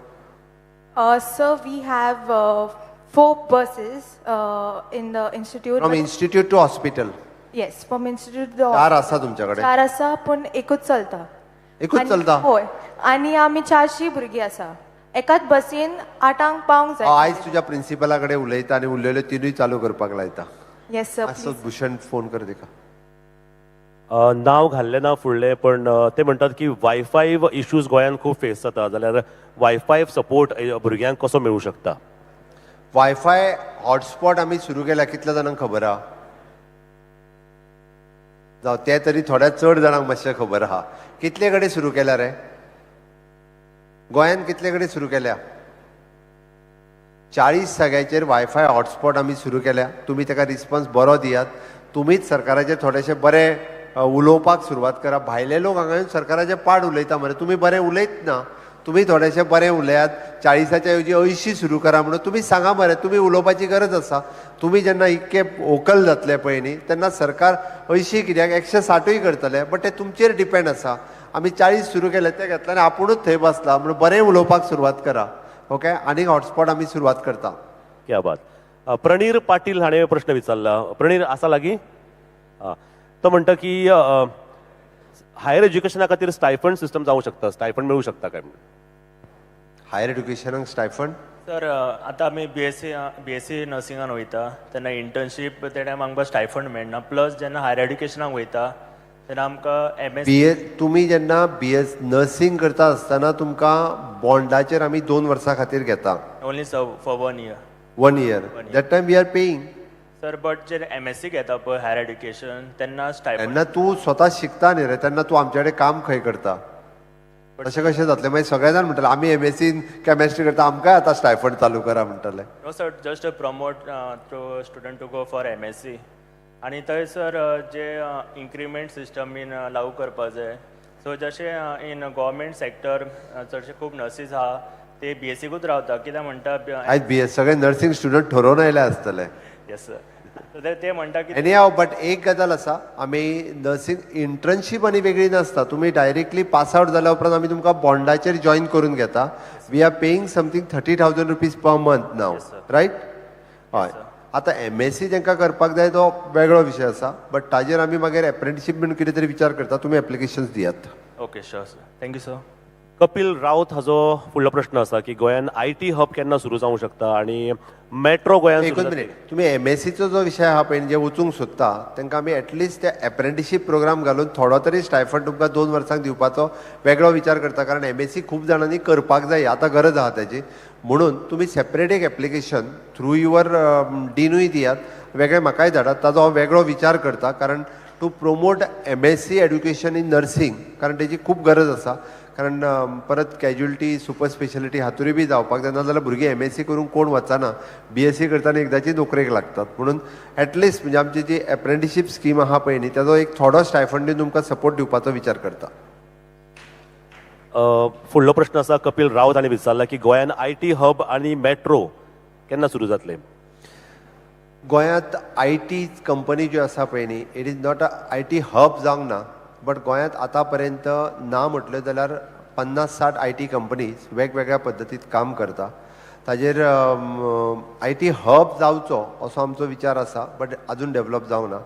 Sir, we have four buses in the institute. From institute to hospital? Yes, from institute to the चार आसा तुमच्या कडेन? चार आसा, पूण एकूच चलता. एकूच चलता? हय, आनी आमी 400 भुरगीं आसा. एकाच बसीन आठांक पावंक हांव जाय. आयज तुज्या प्रिन्सिपला कडेन उलयता आनी उरलेल्यो तिनूय चालू करपाक लायता. Yes sir. मातसो भूषण, फोन कर तिका. नांव घाल्लें ना फुडलें, पण ते म्हणटात की वायफाय इश्यूज गोंयांत खूब फेस जाता, जाल्यार वायफाय सपोर्ट भुरग्यांक कसो मेळूं शकता? वायफाय हॉटस्पॉट आमी सुरू केल्या, कितल्या जाणांक खबर आहा? जावं, ते तरी थोड्या चड जाणांक मातशें खबर आहा. कितले कडेन सुरू केल्या रे गोंयांत? कितले कडेन सुरू केल्या? 40 जाग्याचेर वायफाय हॉटस्पॉट आमी सुरू केल्या. तुमी ताका रिस्पॉन्स बरो दियात. तुमीच सरकाराचेर थोडेशे बरे उलोवपाक सुरवात करा. भायले लोक हांगा येवन सरकाराचे पाड उलयता मरे, तुमी बरें उलयत ना. तुमी थोडेशे बरें उलयात. 40च्या ऐवजी 80 सुरू करा म्हणून तुमी सांगा मरे. तुमी उलोवपाची गरज आसा. तुमी जेन्ना इतके वोकल जातले पळय न्ही, तेन्ना सरकार 80 कित्याक, 160ूय करतले. बट ते तुमचेर डिपेंड आसा. आमी 40 सुरू केले, ते घेतले आनी आपुणूच थंय बसला. म्हणून बरें उलोवपाक सुरवात करा, ओके? आनीक हॉटस्पॉट आमी सुरवात करता. क्या बात! प्रणीर पाटील हाणें प्रश्न विचारला. प्रणीर आसा लागीं? आं, तो म्हणटा की हायर एज्युकेशना खातीर स्टायफंड सिस्टम जावं शकता, स्टायफंड मेळूं शकता काय म्हणून. Higher एड्युकेशनाक stipend? सर, आतां आमी बीएससी नर्सिंगान वयता तेन्ना इंटर्नशीप ते टायम आमकां स्टायफंड मेळना. प्लस जेन्ना हायर एड्युकेशनाक वयता तेन्ना आमकां एम एस बी ए, तुमी जेन्ना बी एस नर्सिंग करता आसतना तुमकां बॉन्डाचेर आमी 2 वर्सां खातीर घेता. Only sir, for one year. One year. That time we are paying. Sir, but J M S C घेता पळय हायर एड्युकेशन, तेन्ना स्टायफंड तेन्ना तूं स्वता शिकता न्ही रे, तेन्ना तूं आमचे कडेन काम खंय करता? तशें कशें जातलें? मागीर सगळे जाण म्हणटले, आमी एमएससी केमेस्ट्री करता, आमकांय आतां स्टायफंड चालू करा म्हणटले. No sir, just promote to student to go for MSc. आनी थंय सर, जे इन्क्रिमेंट सिस्टम बीन लागू करपा जाय. सो जशें इन गव्हर्मेंट सेक्टर चडशे खूब नर्सीस आहा, ते बी एस सीकूच रावता. कित्याक म्हणटा? आयज बी एस सगळे नर्सिंग स्टुडंट ठरोवन आयले आसतले. Yes sir. सो ते ते म्हणटा की एनी हाव, बट एक गजाल आसा, आमी नर्सिंग इंटर्नशीप आनी वेगळी नासता. तुमी डायरेक्टली पास आवट जाल्या उपरांत आमी तुमकां बॉन्डाचेर जॉयन करून घेता. We are paying something ₹30,000 per month now, right? हय. आतां एमएससी तांकां करपाक जाय तो वेगळो विशय आसा, बट ताजेर आमी मागीर एप्रेंटिशीप बीन कितें तरी विचार करता. तुमी एप्लिकेशन्स दियात. Okay, sure sir, thank you sir. Kapil Raut हाजो फुडलो प्रश्न आसा की गोंयान IT hub केन्ना सुरू जावंक शकता आनी मेट्रो गोंयान सुरू एकूच जातली? मिनीट. तुमी एमएससीचो जो विशय आहा पळय, जे वचूंक सोदता तांकां आमी एटलिस्ट ते एप्रेंटिशीप प्रोग्राम घालून थोडो तरी स्टायफंड तुमकां 2 वर्सांक दिवपाचो वेगळो विचार करता, कारण एमएससी खूब जाणांनी करपाक जाय, आतां गरज आहा ताजी. म्हणून तुमी सेपरेट एक एप्लिकेशन थ्रू your डिनूय दियात, वेगळें म्हाकाय धाडात, ताजो हांव वेगळो विचार करता, कारण to promote MSc education in nursing, कारण तेजी खूब गरज आसा. कारण परत कॅज्युअलिटी, सुपर स्पेशलिटी हातूंय बी जावपाक जाय. नाजाल्यार भुरगीं एमएससी करूंक कोण वचना. बीएससी करतना एकदाची नोकरेक लागतात. म्हणून एटलिस्ट म्हणजे आमची जी एप्रेंटिशीप स्कीम आहा पळय न्ही, ताजो एक थोडो स्टायफंड दिवन तुमकां सपोर्ट दिवपाचो विचार करता. फुडलो प्रश्न आसा, कपिल राऊत हांणी विचारला की गोंयान IT hub आनी मेट्रो केन्ना सुरू जातले? गोंयांत IT company ज्यो आसा पळय न्ही, it is not a IT hub जावंक ना, बट गोंयांत आतां पर्यंत ना म्हटल्यो जाल्यार 50-60 IT companies वेगवेगळ्या पद्दतीत काम करता. ताजेर IT hub जावचो असो आमचो विचार आसा, बट अजून डेवलप जावंक ना.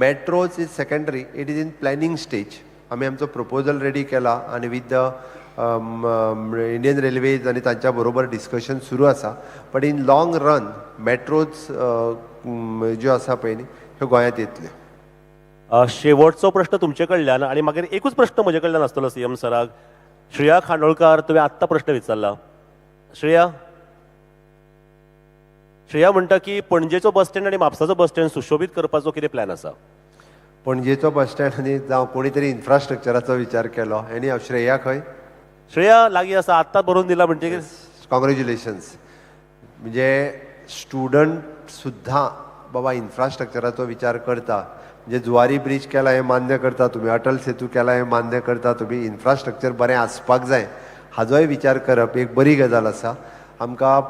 Metros is secondary, it is in planning stage. आमी आमचो प्रपोजल रेडी केला आनी विथ the Indian railways आनी तांच्या बरोबर डिस्कशन सुरू आसा, but in long run metros ज्यो आसा पळय न्ही, ह्यो गोंयांत येतल्यो. शेवटचो प्रश्न तुमचे कडल्यान आनी मागीर एकूच प्रश्न म्हजे कडल्यान आसतलो सीएम सराक. श्रेया खांडोळकार, तुवें आत्तां प्रश्न विचारला. श्रेया, श्रेया म्हणटा की पणजेचो बस स्टँड आनी म्हापसाचो बस स्टँड सुशोबीत करपाचो कितें प्लॅन आसा? पणजेचो बस स्टँड आनी जावं कोणी तरी इन्फ्रास्ट्रक्चराचो विचार केलो. आनी श्रेया खंय? श्रेया लागीं आसा. आत्तां बरोवन दिला म्हणटकीर. कॉंग्रेच्युलेशन्स. म्हणजे स्टुडंट सुद्दां बाबा इन्फ्रास्ट्रक्चराचो विचार करता. म्हणजे जुवारी ब्रीज केला हें मान्य करता तुमी, अटल सेतू केला हें मान्य करता तुमी. इन्फ्रास्ट्रक्चर बरें आसपाक जाय हाजोय विचार करप एक बरी गजाल आसा. आमकां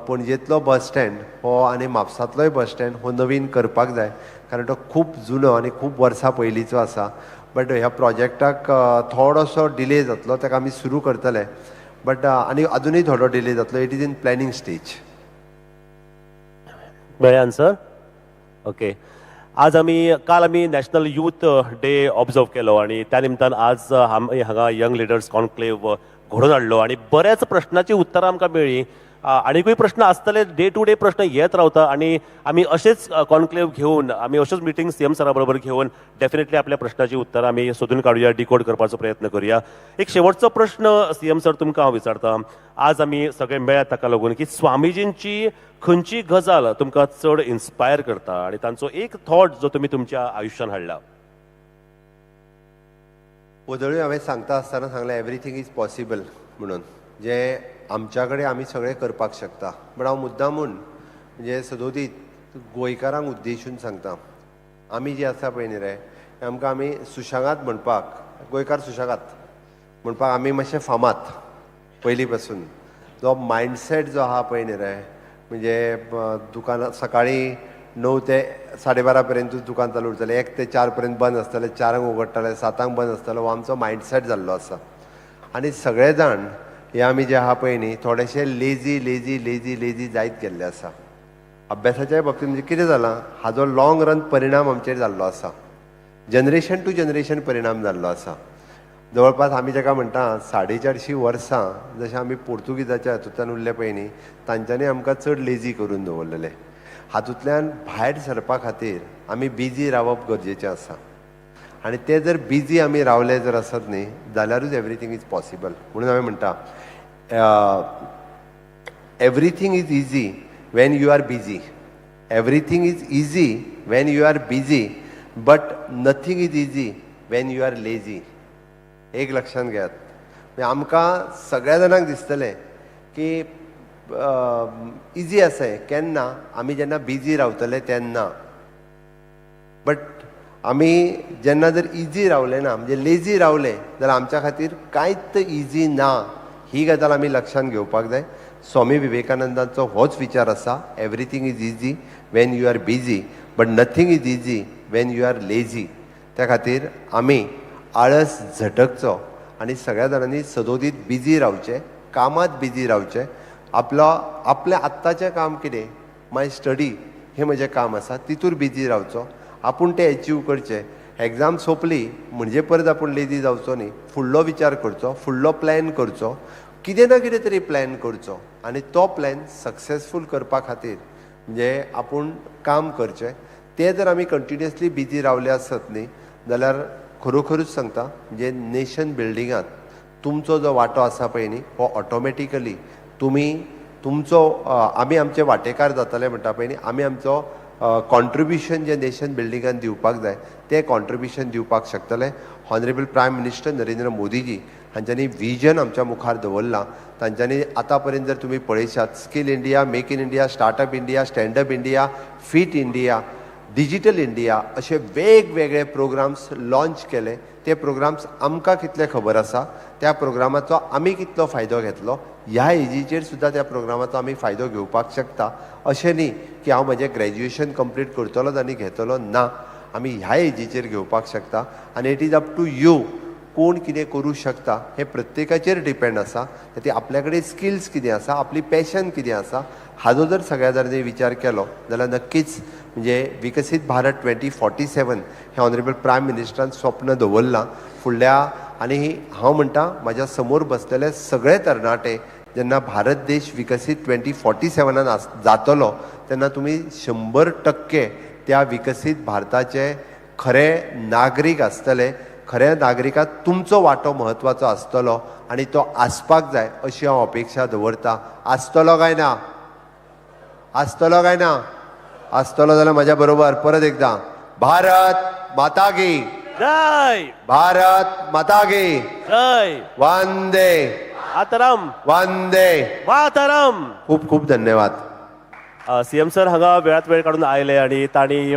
पणजेंतलो बस स्टँड हो आनी म्हापसांतलोय बस स्टँड हो नवीन करपाक जाय, कारण तो खूब जुनो आनी खूब वर्सां पयलींचो आसा. बट ह्या प्रोजेक्टाक थोडोसो डिले जातलो. ताका आमी सुरू करतले, बट आनी अजुनूय थोडो डिले जातलो. It is in planning stage. मेळ्ळें आन्सर? ओके. आज आमी, काल आमी नॅशनल यूथ डे ऑब्जर्व केलो आनी त्या निमतान आज आमी हांगा यंग लिडर्स कॉन्क्लेव घडोवन हाडलो आनी बऱ्याच प्रश्नाची उत्तरां आमकां मेळ्ळीं. आनीकूय प्रश्न आसतले, डे टू डे प्रश्न येत रावता आनी आमी अशेच कॉन्क्लेव घेवन, आमी अश्योच मिटींग सीएम सरा बरोबर घेवन डेफिनेटली आपल्या प्रश्नाची उत्तरां आमी सोदून काडुया, डिकोड करपाचो प्रयत्न करुया. एक शेवटचो प्रश्न सीएम सर तुमकां हांव विचारता. आज आमी सगळे मेळ्ळ्यात ताका लागून की स्वामीजींची खंयची गजाल तुमकां चड इन्स्पायर करता आनी तांचो एक थॉट जो तुमी तुमच्या आयुश्यान हाडला? वदळूय हांवें सांगता आसतना सांगलें, everything is possible म्हणून, जें आमच्या कडेन आमी सगळें करपाक शकता. बट हांव मुद्दामून म्हणजे सदोदीत गोंयकारांक उद्देशून सांगता, आमी जे आसा पळय न्ही रे, आमकां आमी सुशेगाद म्हणपाक, गोंयकार सुशेगाद म्हणपाक आमी मातशे फामाद पयलीं पासून. जो मायंडसेट जो आहा पळय न्ही रे, म्हणजे दुकानां सकाळीं 9 ते 12:30 पर्यंतूच दुकान चालू उरतलें, 1 ते 4 पर्यंत बंद आसतलें, 4ांक उगडटलें, 7ांक बंद आसतलें, हो आमचो मायंडसेट जाल्लो आसा. आनी सगळे जाण हे आमी जे आहा पळय न्ही, थोडेशे लेजी लेजी लेजी लेजी जायत गेल्ले आसा अभ्यासाच्या बाबतींत. म्हणजे कितें जालां, हाजो लॉंग रन परिणाम आमचेर जाल्लो आसा, जनरेशन टू जनरेशन परिणाम जाल्लो आसा. जवळपास आमी जाका म्हणटा 450 वर्सां जशें आमी पोर्तुगीजाच्या हातूंतल्यान उरले पळय न्ही, तांच्यांनी आमकां चड लेजी करून दवरलेले. हातूंतल्यान भायर सरपा खातीर आमी बिजी रावप गरजेचें आसा आनी ते जर बिजी आमी रावले जर आसत न्ही जाल्यारूच everything is possible. म्हणून हांवें म्हणटा, everything is easy when you are busy, everything is easy when you are busy, but nothing is easy when you are lazy. एक लक्षांत घेयात, म्हणजे आमकां सगळ्या जाणांक दिसतलें की इजी आसा हें, केन्ना आमी जेन्ना बिजी रावतले तेन्ना. बट आमी जेन्ना जर इजी रावले ना, म्हणजे लेजी रावले जाल्यार आमच्या खातीर कांयच इजी ना. ही गजाल आमी लक्षांत घेवपाक जाय. स्वामी विवेकानंदांचो होच विचार आसा, everything is easy when you are busy. But nothing is easy when you are lazy. त्या खातीर आमी आळस झटकचो आनी सगळ्या जाणांनी सदोदीत बिजी रावचें, कामांत बिजी रावचें. आपलो आपलें आत्ताचें काम कितें, माय स्टडी हें म्हजें काम आसा, तितूर बिजी रावचो, आपूण तें एचीव करचें. एग्जाम सोंपली म्हणजे परत आपूण लेजी जावचो न्ही, फुडलो विचार करचो, फुडलो प्लॅन करचो, कितें ना कितें तरी प्लॅन करचो आनी तो प्लॅन सक्सेसफूल करपा खातीर म्हणजे आपूण काम करचें. तें जर आमी कंटिन्युअसली बिजी रावले आसत न्ही जाल्यार खरोखरूच सांगता, म्हणजे नेशन बिल्डिंगांत तुमचो जो वांटो आसा पळय न्ही हो ऑटोमॅटिकली तुमी तुमचो आमी आमचे वांटेकार जातले म्हणटा पळय न्ही, आमी आमचो कॉन्ट्रिब्युशन जें नेशन बिल्डिंगान दिवपाक जाय तें कॉन्ट्रिब्युशन दिवपाक शकतले. ऑनरेबल प्रायम मिनिस्टर नरेंद्र मोदीजी हांच्यांनी विजन आमच्या मुखार दवरलां. तांच्यांनी आतां पर्यंत जर तुमी पळयशात, Skill India, Make in India, Startup India, Standup India, Fit India, Digital India अशे वेगवेगळे प्रोग्राम्स लॉंच केले. ते प्रोग्राम्स आमकां कितले खबर आसा, त्या प्रोग्रामाचो आमी कितलो फायदो घेतलो, ह्या एजीचेर सुद्दां त्या प्रोग्रामाचो आमी फायदो घेवपाक शकता. अशें न्ही की हांव म्हजें ग्रॅज्युएशन कंप्लीट करतलोच आनी घेतलो ना, आमी ह्या एजीचेर घेवपाक शकता. आनी it is up to you, कोण कितें करूं शकता हें प्रत्येकाचेर डिपेंड आसा. ती आपल्या कडेन स्किल्स कितें आसा, आपली पॅशन कितें आसा, हाजो जर सगळ्या जाणांनी विचार केलो जाल्यार नक्कीच म्हणजे विकसीत भारत 2047 हें ऑनरेबल प्रायम मिनिस्टरान स्वप्न दवरलां फुडल्या. आनी हांव म्हणटा, म्हाज्या समोर बसलेले सगळे तरणाटे जेन्ना भारत देश विकसीत 2047आन आस जातलो तेन्ना तुमी 100% त्या विकसीत भारताचे खरे नागरीक आसतले. खऱ्या नागरिकांत तुमचो वांटो म्हत्वाचो आसतलो आनी तो आसपाक जाय अशी हांव अपेक्षा दवरता. आसतलो काय ना? आसतलो काय ना? आसतलो जाल्यार म्हाज्या बरोबर परत एकदां, भारत माता की जय! भारत माता की जय! वंदे मातरम! वंदे मातरम! खूब खूब धन्यवाद. सीएम सर हांगा वेळात वेळ काडून आयले आनी तांणी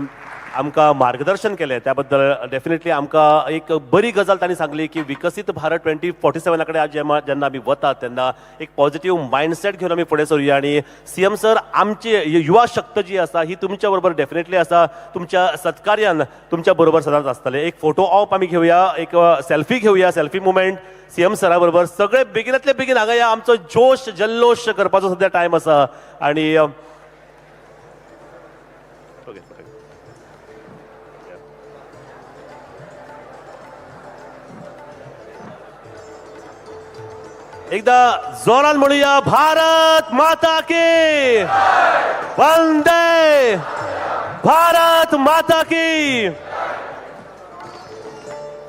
आमकां मार्गदर्शन केलें, त्या बद्दल डेफिनेटली आमकां एक बरी गजाल तांणी सांगली की विकसीत भारत 2047 कडेन आज जेन्ना जेन्ना आमी वतात तेन्ना एक पॉझिटिव्ह मायंडसेट घेवन आमी फुडें सरुया. आनी सीएम सर, आमची युवा शक्त जी आसा ही तुमच्या बरोबर डेफिनेटली आसा, तुमच्या सत्कार्यान तुमच्या बरोबर सदांच आसतले. एक फोटो ऑप आमी घेवया, एक सेल्फी घेवया, सेल्फी मुमेंट सीएम सरा बरोबर. सगळे बेगिनातले बेगीन हांगा या, आमचो जोश जल्लोश करपाचो सध्या टायम आसा. आणि ओके. एकदा जोरान म्हणूया, भारत माता की! वंदे भारत माता की!